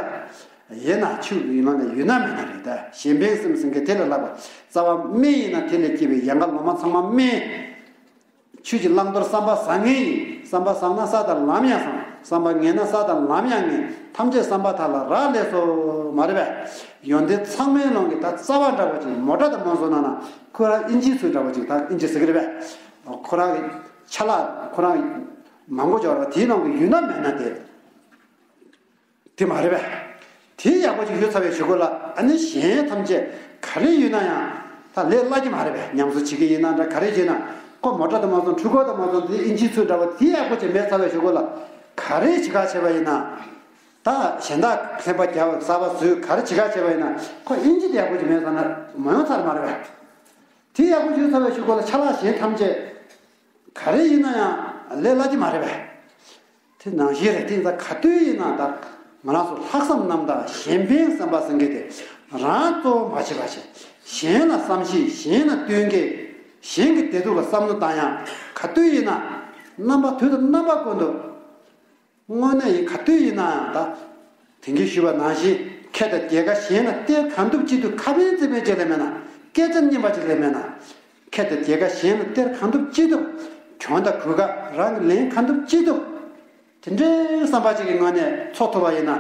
ཡིན་ན་ཆུས་ཡིན་ན་ནི་ཡོད་ན་མེད་ན་རེད་ད། གཞན་ཕན་སེམས་ཟེར་མཁན་དེ་ལས་ལྷག་པ། རྩ་བ་སྨན་ཡིན་ན་དེ་ལས་སྐྱེས་པའི་ཡན་ག་ལོ་མ་ཚང་མ་སྨན། ཆོས་ཀྱི་བླང་དོར་བསམ་པ་བཟང་ངན་ཡིན། བསམ་པ་བཟང་ན་ས་དང་ལམ་ཡང་བཟང་། བསམ་པ་ངན་ན་ས་དང་ལམ་ཡང་ངན། ཐམས་ཅད་བསམ་པ་དག་ལ་རག་ལས་སོ། མ་རེད་པས། ཡོན་ཏན་ཚང་མའི་ནང་གི་ད་རྩ་བ་འདྲ་པོ་ཅིག་མོ་ཊ་དང་མ་སོང་ན་ན། ཁོ་རང་ཨིན་ཇིའི་ཚུལ་འདྲ་པོ་ཅིག་ད་ཨིན་ཇི་ཟེར་གི་རེད་པས། ཁོ་རང་གི་ཆ་ལག་ཁོ་རང་མང་པོ་འབྱོར་བ་དེའི་ནང་གི་ཡོད་ན་མེད་ན་དེ། དེ་མ་རེད་པས། དེ་ཡག་པོ་ཅིག་ཡོད་ཚར་བའི་གཞུག་གུ་ལ་ཨ་ནི་གཞན་ཐམས་ཅད་ག་རེ་ཡོད་ན་ཡང་ ད་ལས་སླ་གི་མ་རེད་པས། ཉམས་གསོ་བྱེད་ཀྱི་ཡིན་ན་འདྲ། ག་རེ་བྱས་ན་ཁོ་མོ་ཊ་དང་མ་སོང་། འཕྲུལ་འཁོར་དང་མ་སོང་། དེ་ཨིན་ཇི་ཚུར་འདྲ་བ་དེ་ཡག་པོ་བྱས་མེད་ཚར་བའི་གཞུག་གུ་ལ་ག་རེ་བྱེད་ག་བྱས་པ་ཡིན་ན། ད་གཞན་དག་ལྷན་པ་རྒྱག་གསར་པ་བཟོས། ག་རེ་བྱེད་ག་བྱས་པ་ཡིན་ན་ཁོ་ཨིན་ཇི་དེ་ཡག་པོ་བྱས་མེད་ཚར་ན་མ་ཡོང་ཚར་མ་རེད་པས། དེ་ཡག་པོ་བྱས་ཚར་བའི་གཞུག་གུ་ལ་ཆ་ལག་གཞན་ཐམས་ཅད་ག་རེ་ཡིན་ན་ཡང་ལས་སླ་གི་མ་རེད་པས། དེ་ནང་བཞིན་རེད། དེ་ད་ག་དུས་ཡིན་ན་ད་ང་རང་ཚོ་ལྷག་བསམ་རྣམ་དག་གཞན་ཕན་བསམ་པ་ཟེར་མཁན་དེ་རང་གཙོ་བོ་མ་བྱེད་པ་བྱས། གཞན་ལ་བསམ་ཤེས། གཞན་ལ་བསྟུན་མཁས། གཞན་གྱི་བདེ་སྡུག་ལ་བསམ་བློ་བཏང་ཡག་ག་དུས་ཡིན་ན་རྣམ་པ་དུས་དང་རྣམ་པ་ཀུན་ཏུ། དངོས་གནས་ཡིན། ག་དུས་ཡིན་ན་ཡང་ད་དེང་གི་ཞུས་པ་ནང་བཞིན་ཁེ་དང་རྒྱལ་ཁ་གཞན་ལ་སྟེར་གང་ཐུབ་ཅི་ཐུབ། ཁ་ཕན་ཚིག་ཕན་ཅིག་ལས་མེད་ན། སྐད་ཆ་སྙན་པ་ཅིག་ལས་མེད་ན། ཁེ་དང་རྒྱལ་ཁ་གཞན་ལ་སྟེར་གང་ཐུབ་ཅི་ཐུབ། གྱོང་དང་གོད་ཁ་རང་གིས་ལེན་གང་ཐུབ་ཅི་ཐུབ། དེ་འདྲའི་བསམ་པ་ཅིག་གི་ངང་ནས་འཚོ་ཐུབ་པ་ཡིན་ན།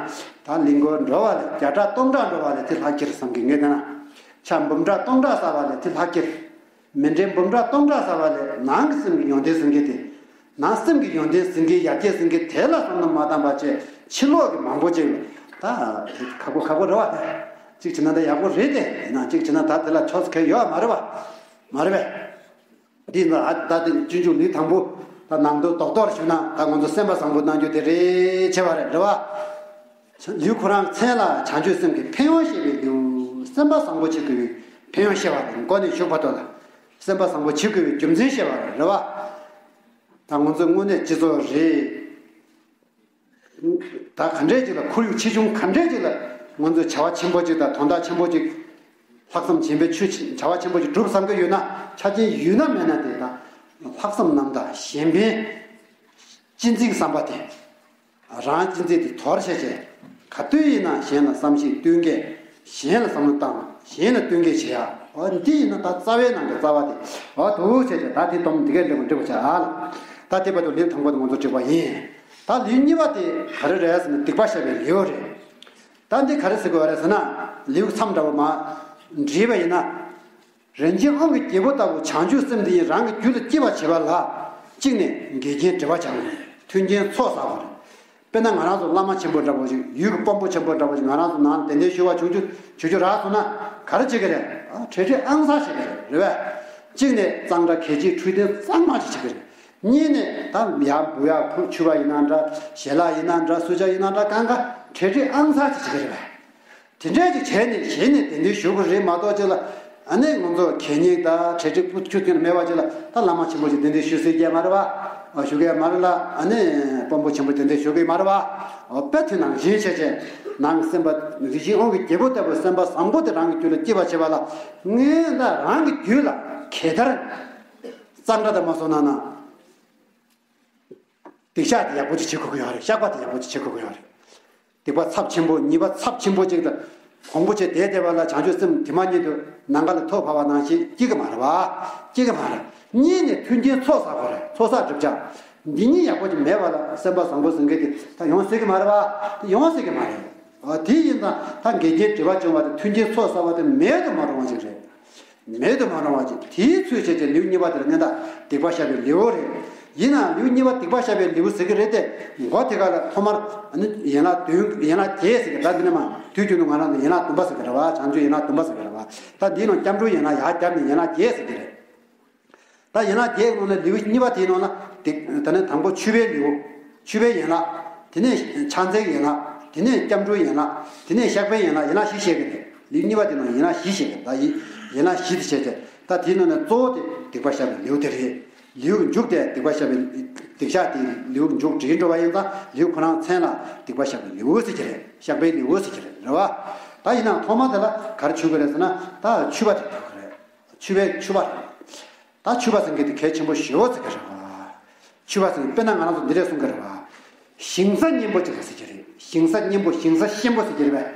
ད་ལས་འགུལ་འགྲོ་བ་ལས། བརྒྱ་ཕྲག་སྟོང་ཕྲག་འགྲོ་བ་ལས་དེ་ལྷག་གི་རེད་བསམ་གི། ངས་བལྟས་ན་ཆང་འབུམ་ཕྲག་སྟོང་ཕྲག་བསགས་པ་ལས་དེ་ལྷག་གི་རེད། མེ་འདྲེན་འབུམ་ཕྲག་སྟོང་ཕྲག་བསགས་པ་ལས་ནང་གི་སེམས་ཀྱི་ཡོན་ཏན་ཟེར་མཁན་དེ། ནང་སེམས་ཀྱི་ཡོན་ཏན་ཟེར་མཁན། ཡར་རྒྱས་ཟེར་མཁན་དེ་ལ་བསམ་བློ་མ་བཏང་བ་བྱས། ཕྱི་ལོགས་ཀྱི་མང་པོ་ཅིག་ད་ཁག་པོ་ཁག་པོ་རེད་པ། ད་གཅིག་བྱས་ན་ད་ཡག་པོ་རེད་དེ། ཡིན་ནའང་གཅིག་བྱས་ན་ད་དེ་ལ་ཕྱོགས་སུ་ཁེལ་ཡོད་མ་རེད་པ། མ་རེད་པས། འདི་ན་ད་དེ་སྤྱོད་འཇུག་ལེའུ་དང་པོ་ད་ནང་དོན་རྡོག་རྡོག་ཞུས་ན་ད་ང་ཚོ་སེམས་པ་བཟང་པོ་གནང་རྒྱུ་དེ་རེད། བྱས་པ་རེད། རེད་པ། ལེའུ་ཁོ་རང་མཚན་ལ་བྱང་ཆུབ་སེམས་ཀྱི་ཕན་ཡོན་བཤད་པའི་ལེའུ། སེམས་པ་བཟང་པོ་བྱེད་དགོས་པའི་ཕན་ཡོན་བཤད་པ་རེད། མགོ་ནས་མཇུག་བར་དུ་ལ་སེམས་པ་བཟང་པོ་བྱེད་དགོས་པའི་རྒྱུ་མཚན་བཤད་པ་རེད། རེད་པ། ད་ང་ཚོ་དངོས་གནས་སྤྱི་ཚོགས་རེད། ད་ག་འདྲས་ཅིག་ལ་ཁོར་ཡུག་ཆེ་ཆུང་ག་འདྲས་ཅིག་ལ་ང་ཚོས་བྱ་བ་ཆེན་པོ་ཅིག་དང་དོན་དག་ཆེན་པོ་ཅིག་ལྷག་བསམ་ཆེན་པོས་ཆུ་བྱ་བ་ཆེན་པོ་ཅིག་སྒྲུབ་བསམ་གྱི་ཡོད་ན། ཆ་རྐྱེན་ཡོད་ན་མེད་ན་དེ་དག་ལྷག་བསམ་རྣམ་དག་གཞན་ཕན་གཅེས་འཛིན་བསམ་པ་དེ། རང་གཅེས་འཛིན་དེ་དོར་བྱས་བྱས། ག་དུས་ཡིན་ན་གཞན་ལ་བསམ་ཤེས། བསྟུན་མཁས། གཞན་ལ་བསམ་བློ་བཏང་། གཞན་ལ་བསྟུན་མཁས་བྱེད་ཡ། འོ་འདི་ཡིན་ན་ད་རྩ་བའི་ནང་གི་རྩ་བ་དེ། འོ་འདུག་བྱས་བྱས་ད་དེ་སྡོམ་འདི་གས་འགྲིག་པ་འགྲིག་པ་བྱ་ཨ་ལ། ད་དེ་བར་དུ་ལེའུ་དང་པོ་དེ་ང་ཚོ་འགྲིག་པ་ཡིན། ད་ལེའུ་གཉིས་པ་དེ་ག་རེ་རེད་ཟེར་ན་སྡིག་པ་བཤགས་པའི་ལེའུ་རེད། ད་འདི་ག་རེ་ཟེར་དགོས་པ་རེད་ཟེར་ན། ལེའུ་མཚམས་འདྲ་བོ་མ་བྲིས་པ་ཡིན་ན། རིན་ཆེན་དབང་གི་རྒྱལ་པོ་ལྟ་བུ་བྱང་ཆུབ་སེམས་དེ་ཉིད་རང་གི་རྒྱུད་ལ་སྐྱེ་བར་བྱེད་པ་ལ། གཅིག་ནས་འགལ་རྐྱེན་སྒྲིབ་པ་སྦྱང་དགོས། མཐུན་རྐྱེན་ཚོགས་བསགས་དགོས་རེད། དཔེར་ན་ང་རང་ཚོ་བླ་མ་ཆེན་པོ་འདྲ་བོ་ཞིག་ཡུལ་གྱི་དཔོན་པོ་ཆེན་པོ་འདྲ་བོ་ཞིག་ང་རང་ཚོ་ནང་གདན་འདྲེན་ཞུ་བ་བྱུང་རྒྱུ་བྱུང་རྒྱུ་རག་སོང་ན་ག་རེ་བྱེད་ཀྱི་རེད། ཨ་གྲ་སྒྲིག་ཨང་གསར་བྱེད་ཀྱི་རེད། རེད་པས། གཅིག་ནས་གཙང་སྦྲ་གད་ཕྱིའི་འཕྲོད་བསྟེན་གཙང་མ་ཞིག་བྱེད་ཀྱི་རེད། གཉིས་ནས་ད་ཡར་འབུད་ཡག་ཁུ་ཕྱུ་པ་ཡིན་ན་འདྲ། ཞལ་ལག་ཡིན་ན་འདྲ། སུ་ཇ་ཡིན་ན་འདྲ། གང་ག་གྲ་སྒྲིག་ཨང་གསར་ཅིག་བྱེད་ཀྱི་རེད་པས། དེ་འདྲས་ཅིག་བྱས་ནས་གཞི་ནས་གདན་འདྲེན་ཞུ་དགོས་རེད་མ་གཏོགས་ཅིག་ལ། ཨ་ནི་ང་ཚོ་གད་སྙིགས་དང་གྲ་སྒྲིག་པོ་ཁྱུ་ཐོན་མེད་པ་ཅིག་ལ་ད་བླ་མ་ཆེན་པོ་ཅིག་གདན་འདྲེན་ཞུ་སྲིད་ཀྱི་མ་རེད་པ། ཞུ་གི་མ་རེད་ལ། ཨ་ནི་དཔོན་པོ་ཆེན་པོ་གདན་འདྲེན་ཞུ་གི་མ་རེད་པ། འོ་དཔེ་དེ་ནང་བཞིན་བྱས་བྱས་ནང་གི་སེམས་པ་རིན་ཆེན་དབང་གི་རྒྱལ་པོ་ལྟ་བུའི་སེམས་པ་བཟང་པོ་དེ་རང་གི་རྒྱུད་ལ་སྐྱེ་བར་བྱེད་པ་ལ། ངས་ད་རང་གི་རྒྱུད་ལ་གད་བདར་གཙང་སྦྲ་དང་མ་སོང་ན་ན། སྡིག་བཤགས་དེ་ཡག་པོ་ཅིག་བྱེད་དགོས་ཀྱི་ཡོད་རེད། བཤགས་པ་དེ་ཡག་པོ་ཅིག་བྱེད་དགོས་ཀྱི་ཡོད་རེད། སྡིག་པ་ཚབས་ཆེན་པོ། ཉེས་པ་ཚབས་ཆེན་པོ་ཅིག་དང་གོང་བུ་ཆེ་བསྡད་བསྡད་པ་ལ་བྱང་ཆུབ་སེམས་དེ་མ་ཉིད་དུ་ནམ་མཁའ་ལ་ཐོག་ཕབ་པ་ནང་བཞིན་སྐྱེ་གི་མ་རེད་པ། སྐྱེ་གི་མ་རེད། གཉིས་ནས་མཐུན་རྐྱེན་ཚོགས་བསགས་དགོས་རེད། ཚོགས་བསགས་སྒྲིབ་སྦྱང་འདི་གཉིས་ཡག་པོ་ཅིག་མེད་པ་ལ་སེམས་པ་བཟང་པོ་ཟེར་མཁན་དེ་ད་ཡོང་སྲིད་ཀྱི་མ་རེད་པ། དེ་ཡོང་སྲིད་ཀྱི་མ་རེད། ཨ་དེ་ཡིན་ཙང་ད་འགལ་རྐྱེན་སྒྲིབ་པ་སྦྱོང་བ་དེ་མཐུན་རྐྱེན་ཚོགས་བསགས་པ་དེ་མེད་དུ་མ་རུང་བ་ཞིག་རེད། མེད་དུ་མ་རུང་བ་ཅིག་དེའི་ཚུལ་བྱས་ཏེ་ལེའུ་གཉིས་པ་དེ་ལ་ངས་ད་སྡིག་པ་བཤགས་པའི་ལེའུ་རེད། ཡིན་ནའང་ལེའུ་གཉིས་པ་སྡིག་པ་བཤགས་པའི་ལེའུ་ཟེར་གྱི་རེད་དེ། མགོ་དེ་ག་ལ་ཐོག་མར་ཨ་ནི་ཡན་ལག་བདུན། ཡན་ལག་བརྒྱད་ཟེར་གྱི། ད་འདི་ནས་མ་དུས་རྒྱུན་དུ་ང་རང་ཚོ་ཡན་ལག་བདུན་པ་ཟེར་གྱི་རེད་པ། བྱང་ཆུབ་ཡན་ལག་བདུན་པ་ཟེར་གྱི་རེད་པ། ད་འདིའི་ནང་སྐྱབས་འགྲོའི་ཡན་ལག་ཡར་བརྒྱབ་ནས་ཡན་ལག་བརྒྱད་ཟེར་གྱི་རེད། ད་ཡན་ལག་བརྒྱད་ནང་ནས་ལེའུ་གཉིས་པ་དེའི་ནང་ལ་སྡིག་ད་ནི་དང་པོ་མཆོད་པའི་ལེའུ། མཆོད་པའི་ཡན་ལག་དེ་ནས་ཕྱག་འཚལ་ཡན་ལག་དེ་ནས་སྐྱབས་འགྲོའི་ཡན་ལག་དེ་ནས་བཤགས་པའི་ཡན་ལག་ཡན་ལག་བཞི་བཤད་ཀྱི་རེད། ལེའུ་གཉིས་པ་དེ་ནང་ཡན་ལག་བཞི་བཤད་ཀྱི་རེད། ད་ཡི་ཡན་ལག་བཞི་དེ་བཤད་བྱས། ད་དེའི་ནང་ནས་གཙོ་བོ་དེ་སྡིག་པ་བཤགས་པའི་ལེའུ་དེ་རེད། ལེའུ་གི་མཇུག་དེ་སྡིག་པ་བཤགས་པའི་སྡིག་བཤགས་དེ་ལེའུ་གི་མཇུག་བསྒྲིལ་འགྲོ་བ་ཡིན་ཙང་ལེའུ་ཁོ་རང་མཚན་ལ་སྡིག་པ་བཤགས་པའི་ལེའུ་ཟེར་གྱི་རེད། བཤགས་པའི་ལེའུ་ཟེར་གྱི་རེད། རེད་པ། ད་ཡིན་ནའང་ཐོག་མ་དེ་ལ་ག་རེ་མཆོད་ཀྱི་རེད་ཟེར་ན་ད་མཆོད་པ་དེ་མཆོད་ཀྱི་རེད། མཆོད་པའི་མཆོད་པ་རེད། ད་མཆོད་པ་ཟེར་མཁན་དེ་གལ་ཆེན་པོ་ཞེ་པོ་ཟེར་གྱི་རེད་པ། མཆོད་པ་ཟེར་མཁན་དཔེར་ན་ང་རང་ཚོ་འདི་འདྲས་གསུང་གི་རེད་པ། ཞིང་ས་སྙན་པོ་ཅིག་ལ་ཟེར་གྱི་རེད། ཞིང་ས་སྙན་པོ། ཞིང་ས་གཤིན་པོ་ཟེར་གྱི་རེད་པས།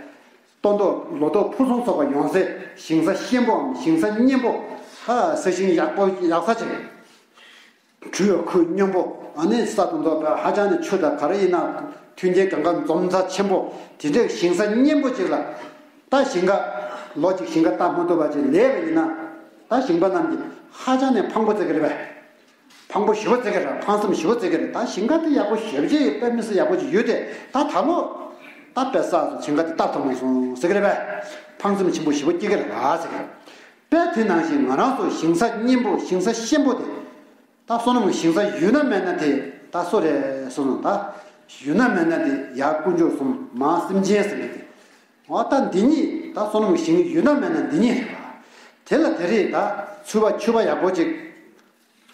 སྟོན་ཐོག་ལོ་ཏོག་ཕུན་སུམ་ཚོགས་པ་ཡོང་སའི་ཞིང་ས་གཤིན་པོའམ་ཞིང་ས་སྙན་པོ། ཧ། ས་ཞིང་ཡག་པོ་ཡག་ས་ཅིག་གྲུ་ཡོད་ཁུལ་སྙོམས་པོ། ཨ་ནི་ས་དང་ཐོག་པའི་ཧ་ཅང་ནས་ཆུ་དང་ག་རེ་ཡིན་ན་མཐུན་རྐྱེན་གང་ག་འཛོམས་ས་ཆེན་པོ། དེ་འདྲའི་ཞིང་ས་སྙན་པོ་ཅིག་ལ། ད་ཞིང་ཁ་ལོ་གཅིག་ཞིང་ཁ་བཏབ་མ་ཐུབ་པ་ཅིག་ལས་པ་ཡིན་ན། ད་ཞིང་པ་རྣམས་ཀྱིས་ཧ་ཅང་ནས་ཕངས་པོ་བརྩི་གི་རེད་པས། ཕངས་པོ་ཞེ་པོ་བརྩི་གི་རེད། ཕངས་སེམས་ཞེ་པོ་བརྩི་གི་རེད། ད་ཞིང་ཁ་དེ་ཡག་པོ་ཞེ་པོ་ཅིག་དཔེ་མི་སྲིད་ཡག་པོ་ཅིག་ཡོད་དེ། ད་ད་ལོ་ད་དཔེ་བསགས་སོང་། ཞིང་ཁ་དེ་བཏབ་ཐུབ་མ་སོང་ཟེར་གི་རེད་པས། ཕངས་སེམས་ཆེན་པོ་ཞེ་པོ་སྐྱེ་གི་རེད་པ་ཟེར་གི་རེད། དཔེ་དེ་ནང་བཞིན་ང་རང་ཚོ་ཞིང་ས་སྙིང་པོ་ཞིང་ས་གཤིན་པོ་དེ། ད་བསོད་ནམས་ཀྱི་ཞིང་ས་ཡོད་ན་མེད་ན་དེ་ད་སུ་རེད་བསོད་ནམས་ད་ཡོད་ན་མེད་ན་དེ་ཡར་དཀོན་མཆོག་གསུམ་མར་སེམས་ཅན་ཟེར་ནས་དེ། འོ་ད་འདི་གཉིས་ད་བསོད་ནམས་ཀྱི་ཞིང་ཡོད་ན་མེད་ན་འདི་གཉིས་རེད་བ། དེ་ལ་དེ་རེད་ད་ཚུར་བ་ཆུ་བ་ཡག་པོ་ཅིག་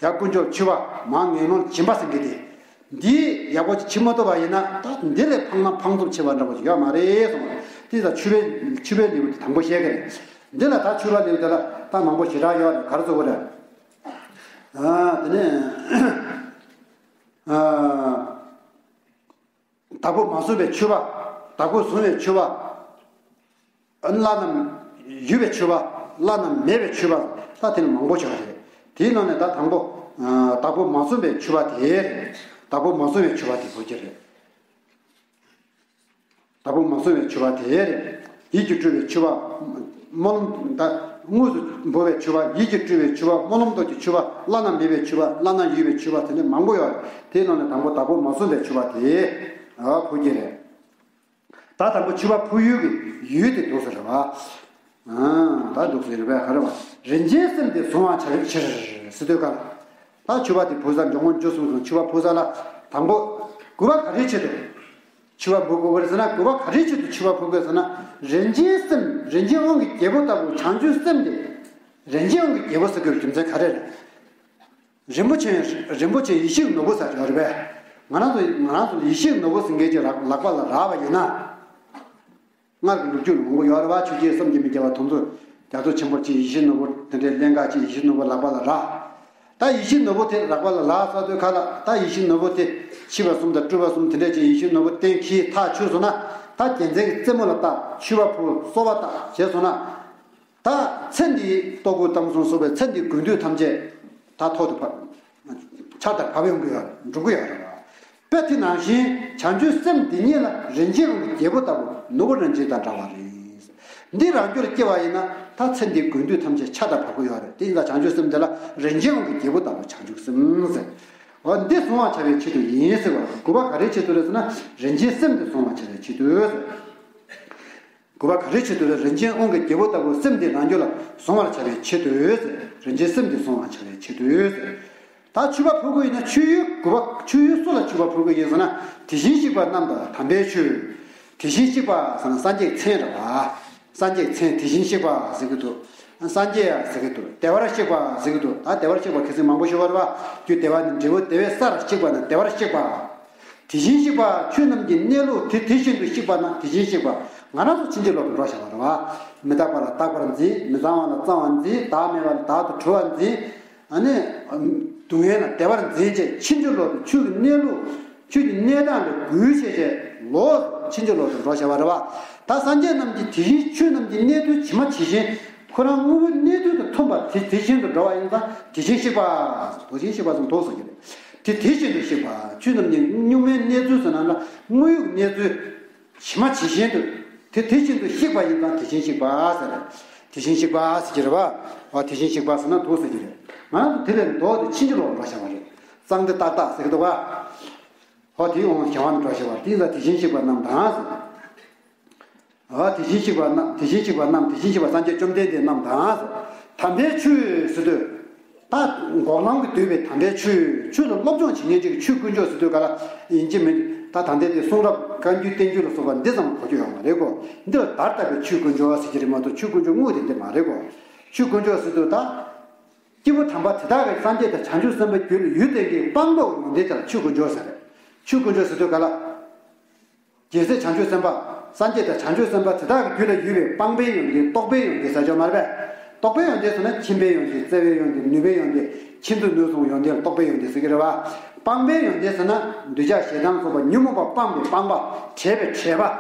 ཡར་དཀོན་མཆོག་ཆུ་བ་མར་ངན་སློང་སྦྱིན་པ་ཟེར་མཁན་དེ། འདི་ཡག་པོ་ཅིག་བྱེད་མ་ཐུབ་པ་ཡིན་ན་ད་འདི་ལས་ཕངས་ན་ཕངས་ཚུབ་ཆེ་བ་འདྲ་པོ་ཅིག་ཡོད་མ་རེད་གསུངས། དེ་ད་ཆུ་བའི་ཆུ་བའི་ལེའུ་དེ་དང་པོ་བཤད་ཀྱི་རེད། འདི་ལ་ད་ཆུ་བ་ལེའུ་དེ་ལ་ད་མང་པོ་ཞེ་དྲག་ཡོད་རེད། ག་རེ་ཟེར་དགོས་རེད། ཨ་དེ་ནས་ཨ་བདག་པོས་མ་བཟུང་བའི་ཆུ་བ། བདག་པོས་བཟུང་བའི་ཆུ་བ། བླ་ན་ཡོད་པའི་ཆུ་བ། བླ་ན་མེད་པའི་ཆུ་བ། ད་དེ་ནི་མང་པོ་ཞིག་རེད། དེའི་ནང་ནས་ད་དང་པོ་བདག་པོས་མ་བཟུང་བའི་ཆུ་བ་དེ་རེད། བདག་པོས་མ་བཟུང་བའི་ཆུ་བ་དེ་གོ་རྒྱུ་རེད། བདག་པོས་མ་བཟུང་བའི་ཆུ་བ་དེ་རེད། ཡིད་ཀྱིས་སྤྲུལ་པའི་ཆུ་བ། སྨོན་ལམ་ད་དངོས་སུ་འབོ་བའི་ཆུ་བ། ཡིད་ཀྱིས་སྤྲུལ་པའི་ཆུ་བ། སྨོན་ལམ་སྟོབས་ཀྱི་ཆུ་བ། བླ་ན་མེད་པའི་ཆུ་བ། བླ་ན་ཡོད་པའི་ཆུ་བ། དེ་ནི་མང་པོ་ཡོད་རེད། དེའི་ནང་ནས་དང་པོ་བདག་པོས་མ་བཟུང་བའི་ཆུ་བ་དེ་ཨ་ཕུལ་གྱི་རེད། ད་དང་པོ་ཆུ་བ་ཕུལ་ཡུལ་གྱི་ཡུལ་དེ་འདུག་ཟེར་བ། ཨ་ད་འདུག་ཟེར་བས་ག་རེ་བ། རིན་ཆེན་སེམས་དེ་གཟུང་བར་བྱ་བའི་ཕྱིར་ཟེར་དུས་ག་ལ། ད་ཆུ་བ་དེ་ཕུལ་ས་འཇོག་མོ་འཇུ་གསུམ་གསུམ་ཆུ་བ་ཕུལ་ས་ལ་དང་པོ་དགོས་པ་ག་རེའི་ཆེད་དུ། ཆུ་བ་འབུལ་དགོས་པ་རེད་ཟེར་ན། དགོས་པ་ག་རེའི་ཆེད་དུ་ཆུ་བ་འབུལ་དགོས་ཟེར་ན། རིན་ཆེན་སེམས་རིན་ཆེན་དབང་གི་རྒྱལ་པོ་ལྟ་བུ་བྱང་ཆུབ་སེམས་དེ། རིན་ཆེན་དབང་གི་རྒྱལ་པོ་ཟེར་དགོས་པའི་རྒྱུ་མཚན་ག་རེ་རེད། རིན་པོ་ཆེ་རིན་པོ་ཆེ་ཡེ་ཤེས་ནོར་བུ་ཟེར་ཡོད་རེད་པས། ང་རང་ཚོ་ང་རང་ཚོ་ཡེ་ཤེས་ནོར་བུ་ཟེར་མཁན་ཅིག་ལག་ལག་པ་ལ་རག་པ་ཡིན་ན། སྔར་གྱི་ལོ་རྒྱུས་ལ་མང་པོ་ཡོད་རེད་པ། ཆོས་རྒྱལ་བསམ་གྱིས་མི་ཁྱབ་པ་དེ་ཚོ་རྒྱ་མཚོ་ཆེན་པོར་ཅིག་ཡེ་ཤེས་ནོར་བུ་དེ་འདྲའི་ཀླན་ཀ་ཅིག་ཡེ་ཤེས་ནོར་བུ་ལག་པ་ལ་རག་ད་ཡེ་ཤེས་ནོར་བུ་དེ་ལག་པ་ལ་རག་ས་དུས་ག་ལ། ད་ཡེ་ཤེས་ནོར་བུ་དེ་ཕྱི་པ་གསུམ་དང་སྤྲུལ་པ་གསུམ་དེ་འདྲས་ཅིག་ཡེ་ཤེས་ནོར་བུ་གཏན་འཁེལ་ཐག་ཆོད་སོང་ན། ད་རྒྱལ་མཚན་གྱི་རྩེ་མོ་ལ་བཏགས། མཆོད་པ་ཕུལ། གསོལ་བ་བཏབ་བྱས་སོང་ན། ད་ཚེ་འདིའི་ལྟོ་གོས་གཏམ་གསུམ་སོགས་པའི་ཚེ་འདིའི་དགོས་འདོད་ཐམས་ཅད་ད་ཐོག་ཏུ་བབས། ཆར་ལྟར་བབས་ཡོང་གི་ཡོད། འགྲོ་གི་ཡོད་རེད་པ། དཔེ་དེ་ནང་བཞིན་བྱང་ཆུབ་སེམས་འདི་ཉིད་ལ་རིན་ཆེན་དབང་གི་རྒྱལ་པོ་ལྟ་བུ་ནོར་བུ་རིན་ཆེན་དང་འདྲ་བ་རེད། འདི་རང་རྒྱུད་ལ་སྐྱེ་བ་ཡིན་ན་ད་ཚེ་འདིའི་དགོས་འདོད་ཐམས་ཅད་ཆར་ལྟར་བབས་ཀྱི་ཡོད་རེད། དེ་ཡིན་ཙང་བྱང་ཆུབ་སེམས་འདི་ལ་རིན་ཆེན་དབང་གི་རྒྱལ་པོ་ལྟ་བུ་བྱང་ཆུབ་སེམས་ཟེར། འོ་འདི་གཟུང་བར་བྱ་བའི་ཆེད་དུ་ཡིན་ཟེར་བ། དགོས་པ་ག་རེའི་ཆེད་དུ་རེད་ཟེར་ན། རིན་ཆེན་སེམས་འདི་གཟུང་བར་བྱ་བའི་ཆེད་དུ་ཟེར། དགོས་པ་ག་རེའི་ཆེད་དུ་རེད། རིན་ཆེན་དབང་གི་རྒྱལ་པོ་ལྟ་བུ་སེམས་འདི་རང་རྒྱུད་ལ་གཟུང་བར་བྱ་བའི་ཆེད་དུ་ཟེར། རིན་ཆེན་སེམས་འདི་གཟུང་བར་བྱ་བའི་ཆེད་དུ་ཟེར། ད་མཆོད་པ་ཕུལ་དགོས་ཡིན་ན་མཆོད་ཡུལ་དགོས་པ། མཆོད་ཡུལ་སུ་ལ་མཆོད་པ་ཕུལ་དགོས་ཡིན་ཟེར་ན། དེ་བཞིན་གཤེགས་པ་རྣམས་དང་དམ་པའི་ཆོས། དེ་བཞིན་གཤེགས་པ་ཟེར་ན་སངས་རྒྱས་ཀྱི་མཚན་རེད་པ། སངས་རྒྱས་ཀྱི་མཚན་དེ་བཞིན་གཤེགས་པ་ཟེར་གྱི་འདུག་སངས་རྒྱས་ཟེར་གྱི་འདུག་བདེ་བར་གཤེགས་པ་ཟེར་གྱི་འདུག་ད་བདེ་བར་གཤེགས་པ་ཁ་སང་མང་པོ་ཞུས་པ་རེད་པ། རྒྱུ་བདེ་བ་ནི་འབྲས་བུ་བདེ་བའི་སར་གཤེགས་པ་ན་བདེ་བར་གཤེགས་པ། དེ་བཞིན་གཤེགས་པ་ཆོས་རྣམས་ཀྱི་གནས་ལུགས་དེ་དེ་བཞིན་དུ་གཤེགས་པ་ན་དེ་བཞིན་གཤེགས་པ། ང་རང་ཚོ་ཕྱིན་ཅི་ལོག་ཏུ་འགྲོ་བཞག་པ་རེད་པ། མི་རྟག་པ་ལ་རྟག་པར་འཛིན། མི་གཙང་བ་ལ་གཙང་བར་འཛིན། བདག་མེད་པ་ལ་བདག་ཏུ་གྲུབ་པར་འཛིན། ཨ་ནི། སྡུག་བསྔལ་ལ་བདེ་བར་འཛིན་བྱས་ཕྱིན་ཅི་ལོག་ཏུ་ཆོས་ཀྱི་གནས་ལུགས། ཆོས་ཀྱི་གནས་སྟངས་ལ་གུས་བྱས་བྱས་ལོག་ཕྱིན་ཅི་ལོག་ཏུ་འགྲོ་བཞག་པ་རེད་པ། ད་སངས་རྒྱས་རྣམས་ཀྱིས་དེ་བཞིན་ཆོས་རྣམས་ཀྱི་གནས་དོན་ཇི་མ་ཇི་བཞིན། ཁོ་རང་དངོས་པོའི་གནས་དོན་དང་མཐུན་པ་དེ་དེ་བཞིན་དུ་འགྲོ་བ་ཡིན་ཙང་དེ་བཞིན་གཤེགས་པ། དེ་བཞིན་གཤེགས་པ་ཟེར་མདོ་ཟེར་གྱི་རེད། དེ་དེ་བཞིན་དུ་གཤེགས་པ། ཆོས་རྣམས་ཀྱི་གཉུག་མའི་གནས་ཚུལ་ཟེར་ན་འདྲ། དངོས་ཡོད་གནས་ཚུལ་ཇི་མ་ཇི་བཞིན་དུ། དེ་དེ་བཞིན་དུ་གཤེགས་པ་ཡིན་ཙང་དེ་བཞིན་གཤེགས་པ་ཟེར། དེ་བཞིན་གཤེགས་པ་ཟེར་གྱི་རེད་པ། འོ་དེ་བཞིན་གཤེགས་པ་ཟེར་ན་འདུག་ཟེར་གྱི་རེད། ང་རང་ཚོ་དེ་ལས་ལྡོག་སྟེ་ཕྱིན་ཅི་ལོག་འགྲོ་བཞག་པ་རེད། གཙང་སྟེ་ཏག་ཏག་ཟེར་གྱི་འདུག་ག་འོ་དེའི་དབང་གཞན་དབང་དུ་འགྲོ་བཞག་པ་དེ་ཡིན་ཙང་དེ་བཞིན་གཤེགས་པ་རྣམས་དང་ཟེར། འོ་དེ་བཞིན་གཤེགས་པ་རྣམས། དེ་བཞིན་གཤེགས་པ་རྣམས། དེ་བཞིན་གཤེགས་པ་སངས་རྒྱས་བཅོམ་ལྡན་འདས་རྣམས་དང་ཟེར། དམ་པའི་ཆོས་ཟེར་དུས། ད་འགོག་ལམ་གྱིས་བསྡུས་པའི་དམ་པའི་ཆོས། ཆོས་ལ་སློབ་སྦྱོང་བྱེད་མཁན་ཅིག་ཆོས་དཀོན་མཆོག་ཟེར་དུས་ག་ལ་ཡིན་གཅིག་མིན་གཅིག་ད་ད་ལྟའི་དེ་གསུང་རབ་བཀའ་འགྱུར་བསྟན་འགྱུར་ལ་སོགས་པ་འདི་ཙམ་གོ་རྒྱུ་ཡོད་མ་རེད་གོ། འདི་ལ་བརྡར་བཏགས་པའི་ཆོས་དཀོན་མཆོག་ཟེར་གྱི་རེད་མ་གཏོགས་ཆོས་དཀོན་མཆོག་དངོས་དེ་འདི་མ་རེད་གོ། ཆོས་དཀོན་མཆོག་ཟེར་དུས་ད། སྐྱེས་བུ་དམ་པ་དེ་དག་གིས་སངས་རྒྱས་དང་བྱང་ཆུབ་སེམས་དཔའི་རྒྱུད་ལ་ཡུལ་བསྟན་གྱི་སྤངས་རྟོགས་ཡོན་ཏན་དེ་ལ་ཆོས་དཀོན་མཆོག་ཟེར། ཆོས་དཀོན་མཆོག་ཟེར་དུས་ག་ལ། རྒྱལ་སྲས་བྱང་ཆུབ་སེམས་དཔའ། སངས་རྒྱས་དང་བྱང་ཆུབ་སེམས་དཔའ་དེ་དག་གི་རྒྱུད་ལ་ཡོད་པའི་སྤངས་པའི་ཡོན་ཏན། རྟོགས་པའི་ཡོན་ཏན་ཟེར་ཆོག་མ་རེད་པས། རྟོགས་པའི་ཡོན་ཏན་ཟེར་ན་མཁྱེན་པའི་ཡོན་ཏན། བརྩེ་བའི་ཡོན་ཏན། ནུས་པའི་ཡོན་ཏན། ཕྱིན་ཅི་ལོག་གི་ཡོན་ཏན་ལ་རྟོགས་པའི་ཡོན་ཏན་ཟེར་གྱི་རེད་པ། སྤངས་པའི་ཡོན་ཏན་ཟེར་ན་འདོད་ཆགས་ཞེ་སྡང་སོགས་པ་ཉོན་མོངས་པ་སྤངས་པའི་སྤངས་པ། བྲལ་བའི་བྲལ་བ།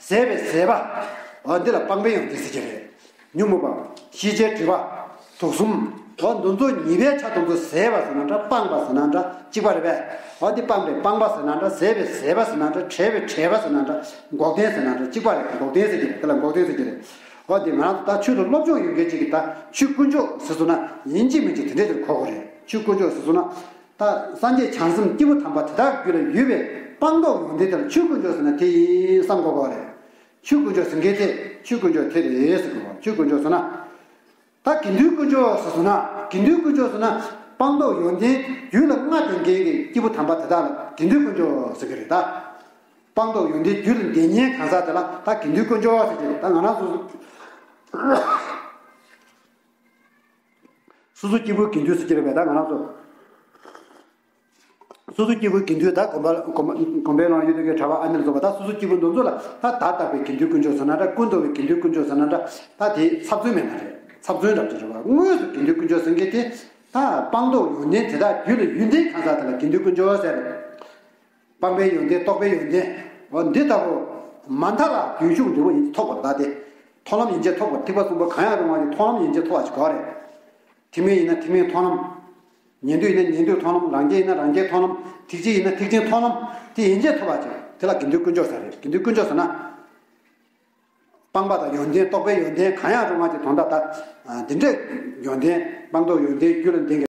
ཟད་པའི་ཟད་པ། འོ་འདི་ལ་སྤངས་པའི་ཡོན་ཏན་ཟེར་གྱི་རེད། ཉོན་མོངས་པ། ཤེས་བྱའི་སྒྲིབ་པ། དུག་གསུམ། འོ་འདི་ཚོ་ཉེས་པའི་ཆ་དེ་ཚོ་ཟད་པ་ཟེར་ན་འདྲ། སྤངས་པ་ཟེར་ན་འདྲ། གཅིག་པ་རེད་པས། འོ་འདི་སྤངས་པའི་སྤངས་པ་ཟེར་ན་འདྲ། ཟད་པའི་ཟད་པ་ཟེར་ན་འདྲ། བྲལ་བའི་བྲལ་བ་ཟེར་ན་འདྲ། འགོག་བདེན་ཟེར་ན་འདྲ། གཅིག་པ་རེད། འགོག་བདེན་ཟེར་གྱི་རེད། དེ་ལ་འགོག་བདེན་ཟེར་གྱི་རེད། འོ་འདི་ང་རང་ཚོ་ད་ཆོས་ལ་སློབ་སྦྱོང་ཡོད་མཁན་ཅིག་གིས་ད་ཆོས་དཀོན་མཆོག་ཟེར་སོང་ན་ཡིན་གཅིག་མིན་གཅིག་དེ་འདྲས་དེར་གོ་དགོས་རེད། ཆོས་དཀོན་མཆོག་ཟེར་སོང་ན། ད་སངས་རྒྱས་བྱང་སེམས་སྐྱེས་བུ་དམ་པ་དེ་དག་གི་རྒྱུད་ལ་ཡོད་པའི་སྤངས་རྟོགས་ཡོན་ཏན་དེ་ལ་ཆོས་དཀོན་མཆོག་ཟེར་ན་དེ་ཡིན་བསམ་དགོས་པ་རེད། ཆོས་དཀོན་མཆོག་ཟེར་མཁན་དེ་ཆོས་དཀོན་མཆོག་དེ་རེད་ཟེར་དགོས་པ། ཆོས་དཀོན་མཆོག་ཟེར་ན། ད་དགེ་འདུན་དཀོན་མཆོག་ཟེར་སོང་ན། དགེ་འདུན་དཀོན་མཆོག་ཟེར་ན། སྤངས་རྟོགས་ཡོན་ཏན་རྒྱུད་ལ་མངའ་ལྡན་མཁན་གྱི་སྐྱེས་བུ་དམ་པ་དེ་དག་ལ་དགེ་འདུན་དཀོན་མཆོག་ཟེར་གྱི་རེད་ད། སྤངས་རྟོགས་ཡོན་ཏན་རྒྱུད་ལ་ལྡན་མཁན་གང་ཟག་དེ་ལ་ད་དགེ་འདུན་དཀོན་མཆོག་ཟེར་གྱི་རེད། ད་ང་རང་ཚོ་སོ་སོ་སྐྱེས་བུ་དགེ་འདུན་ཟེར་གྱི་རེད་པས། ད་ང་རང་ཚོ་སོ་སོ་སྐྱེས་བུ་དགེ་འདུན། ད་དགོན་པ་དགོན་པ་དགོན་པའི་ནང་ཡོད་དུས་ཀྱི་གྲྭ་པ་ཨ་ནེ་ལ་སོགས་པ། ད་སོ་སོ་སྐྱེས་བུ་འདི་ཚོ་ལ་ད་བརྡ་བཏགས་པའི་དགེ་འདུན་དཀོན་མཆོག་ཟེར་ན་འདྲ། སྐུ་མདོག་པའི་དགེ་འདུན་དཀོན་མཆོག་ཟེར་ན་འདྲ། ད་དེ་ཚབ་མཚོན་མེད་ན་རེད། ཚབ་མཚོན་འདྲ་ཅིག་རེད་པ། དངོས་སུ་དགེ་འདུན་དཀོན་མཆོག་ཟེར་མཁན་དེ་ད་སྤངས་རྟོགས་ཡོན་ཏན་དེ་དག་རྒྱུད་ལ་ཡོན་ཏན་གང་ཟག་དེ་ལ་དགེ་འདུན་དཀོན་མཆོག་ཟེར། སྤངས་པའི་ཡོན་ཏན། རྟོགས་པའི་ཡོན་ཏན། འོ་འདི་ལྟ་བུ་མ་མཐའ་ལ་རྒྱུན་ཞུགས་འབྲས་བུ་ཡིན་ཐོབ་པར་གདའ་སྟེ། མཐོང་ལམ་ཡན་ཆད་ཐོབ་པར། ཐེག་པ་གསུམ་པོ་གང་ཡང་རུང་བ་ཡི་མཐོང་ལམ་ཡན་ཆད་ཐོབ་པ་ཞིག་དགོས་རེད། ཐེག་དམན་ཡིན་ན་ཐེག་དམན་མཐོང་ལམ། ཉན་ཐོས་ཡིན་ན་ཉན་ཐོས་མཐོང་ལམ། རང་རྒྱལ་ཡིན་ན་རང་རྒྱལ་མཐོང་ལམ། ཐེག་ཆེན་ཡིན་ན་ཐེག་ཆེན་མཐོང་ལམ། དེ་ཡན་ཆད་ཐོབ་པ་ཅིག་དེ་ལ་དགེ་འདུན་དཀོན་མཆོག་ཟེར་རེད། དགེ་འདུན་དཀོན་མཆོག་ཟེར་ན། སྤངས་པ་དང་ཡོན་ཏན། རྟོགས་པའི་ཡོན་ཏན་གང་ཡང་རུང་བ་ཅིག་དོན་དག་ད། ཨ། འདི་འདྲའི་ཡོན་ཏན། སྤངས་རྟོགས་ཡོན་ཏན་རྒྱུད་ལ་ལྡན་གྱི།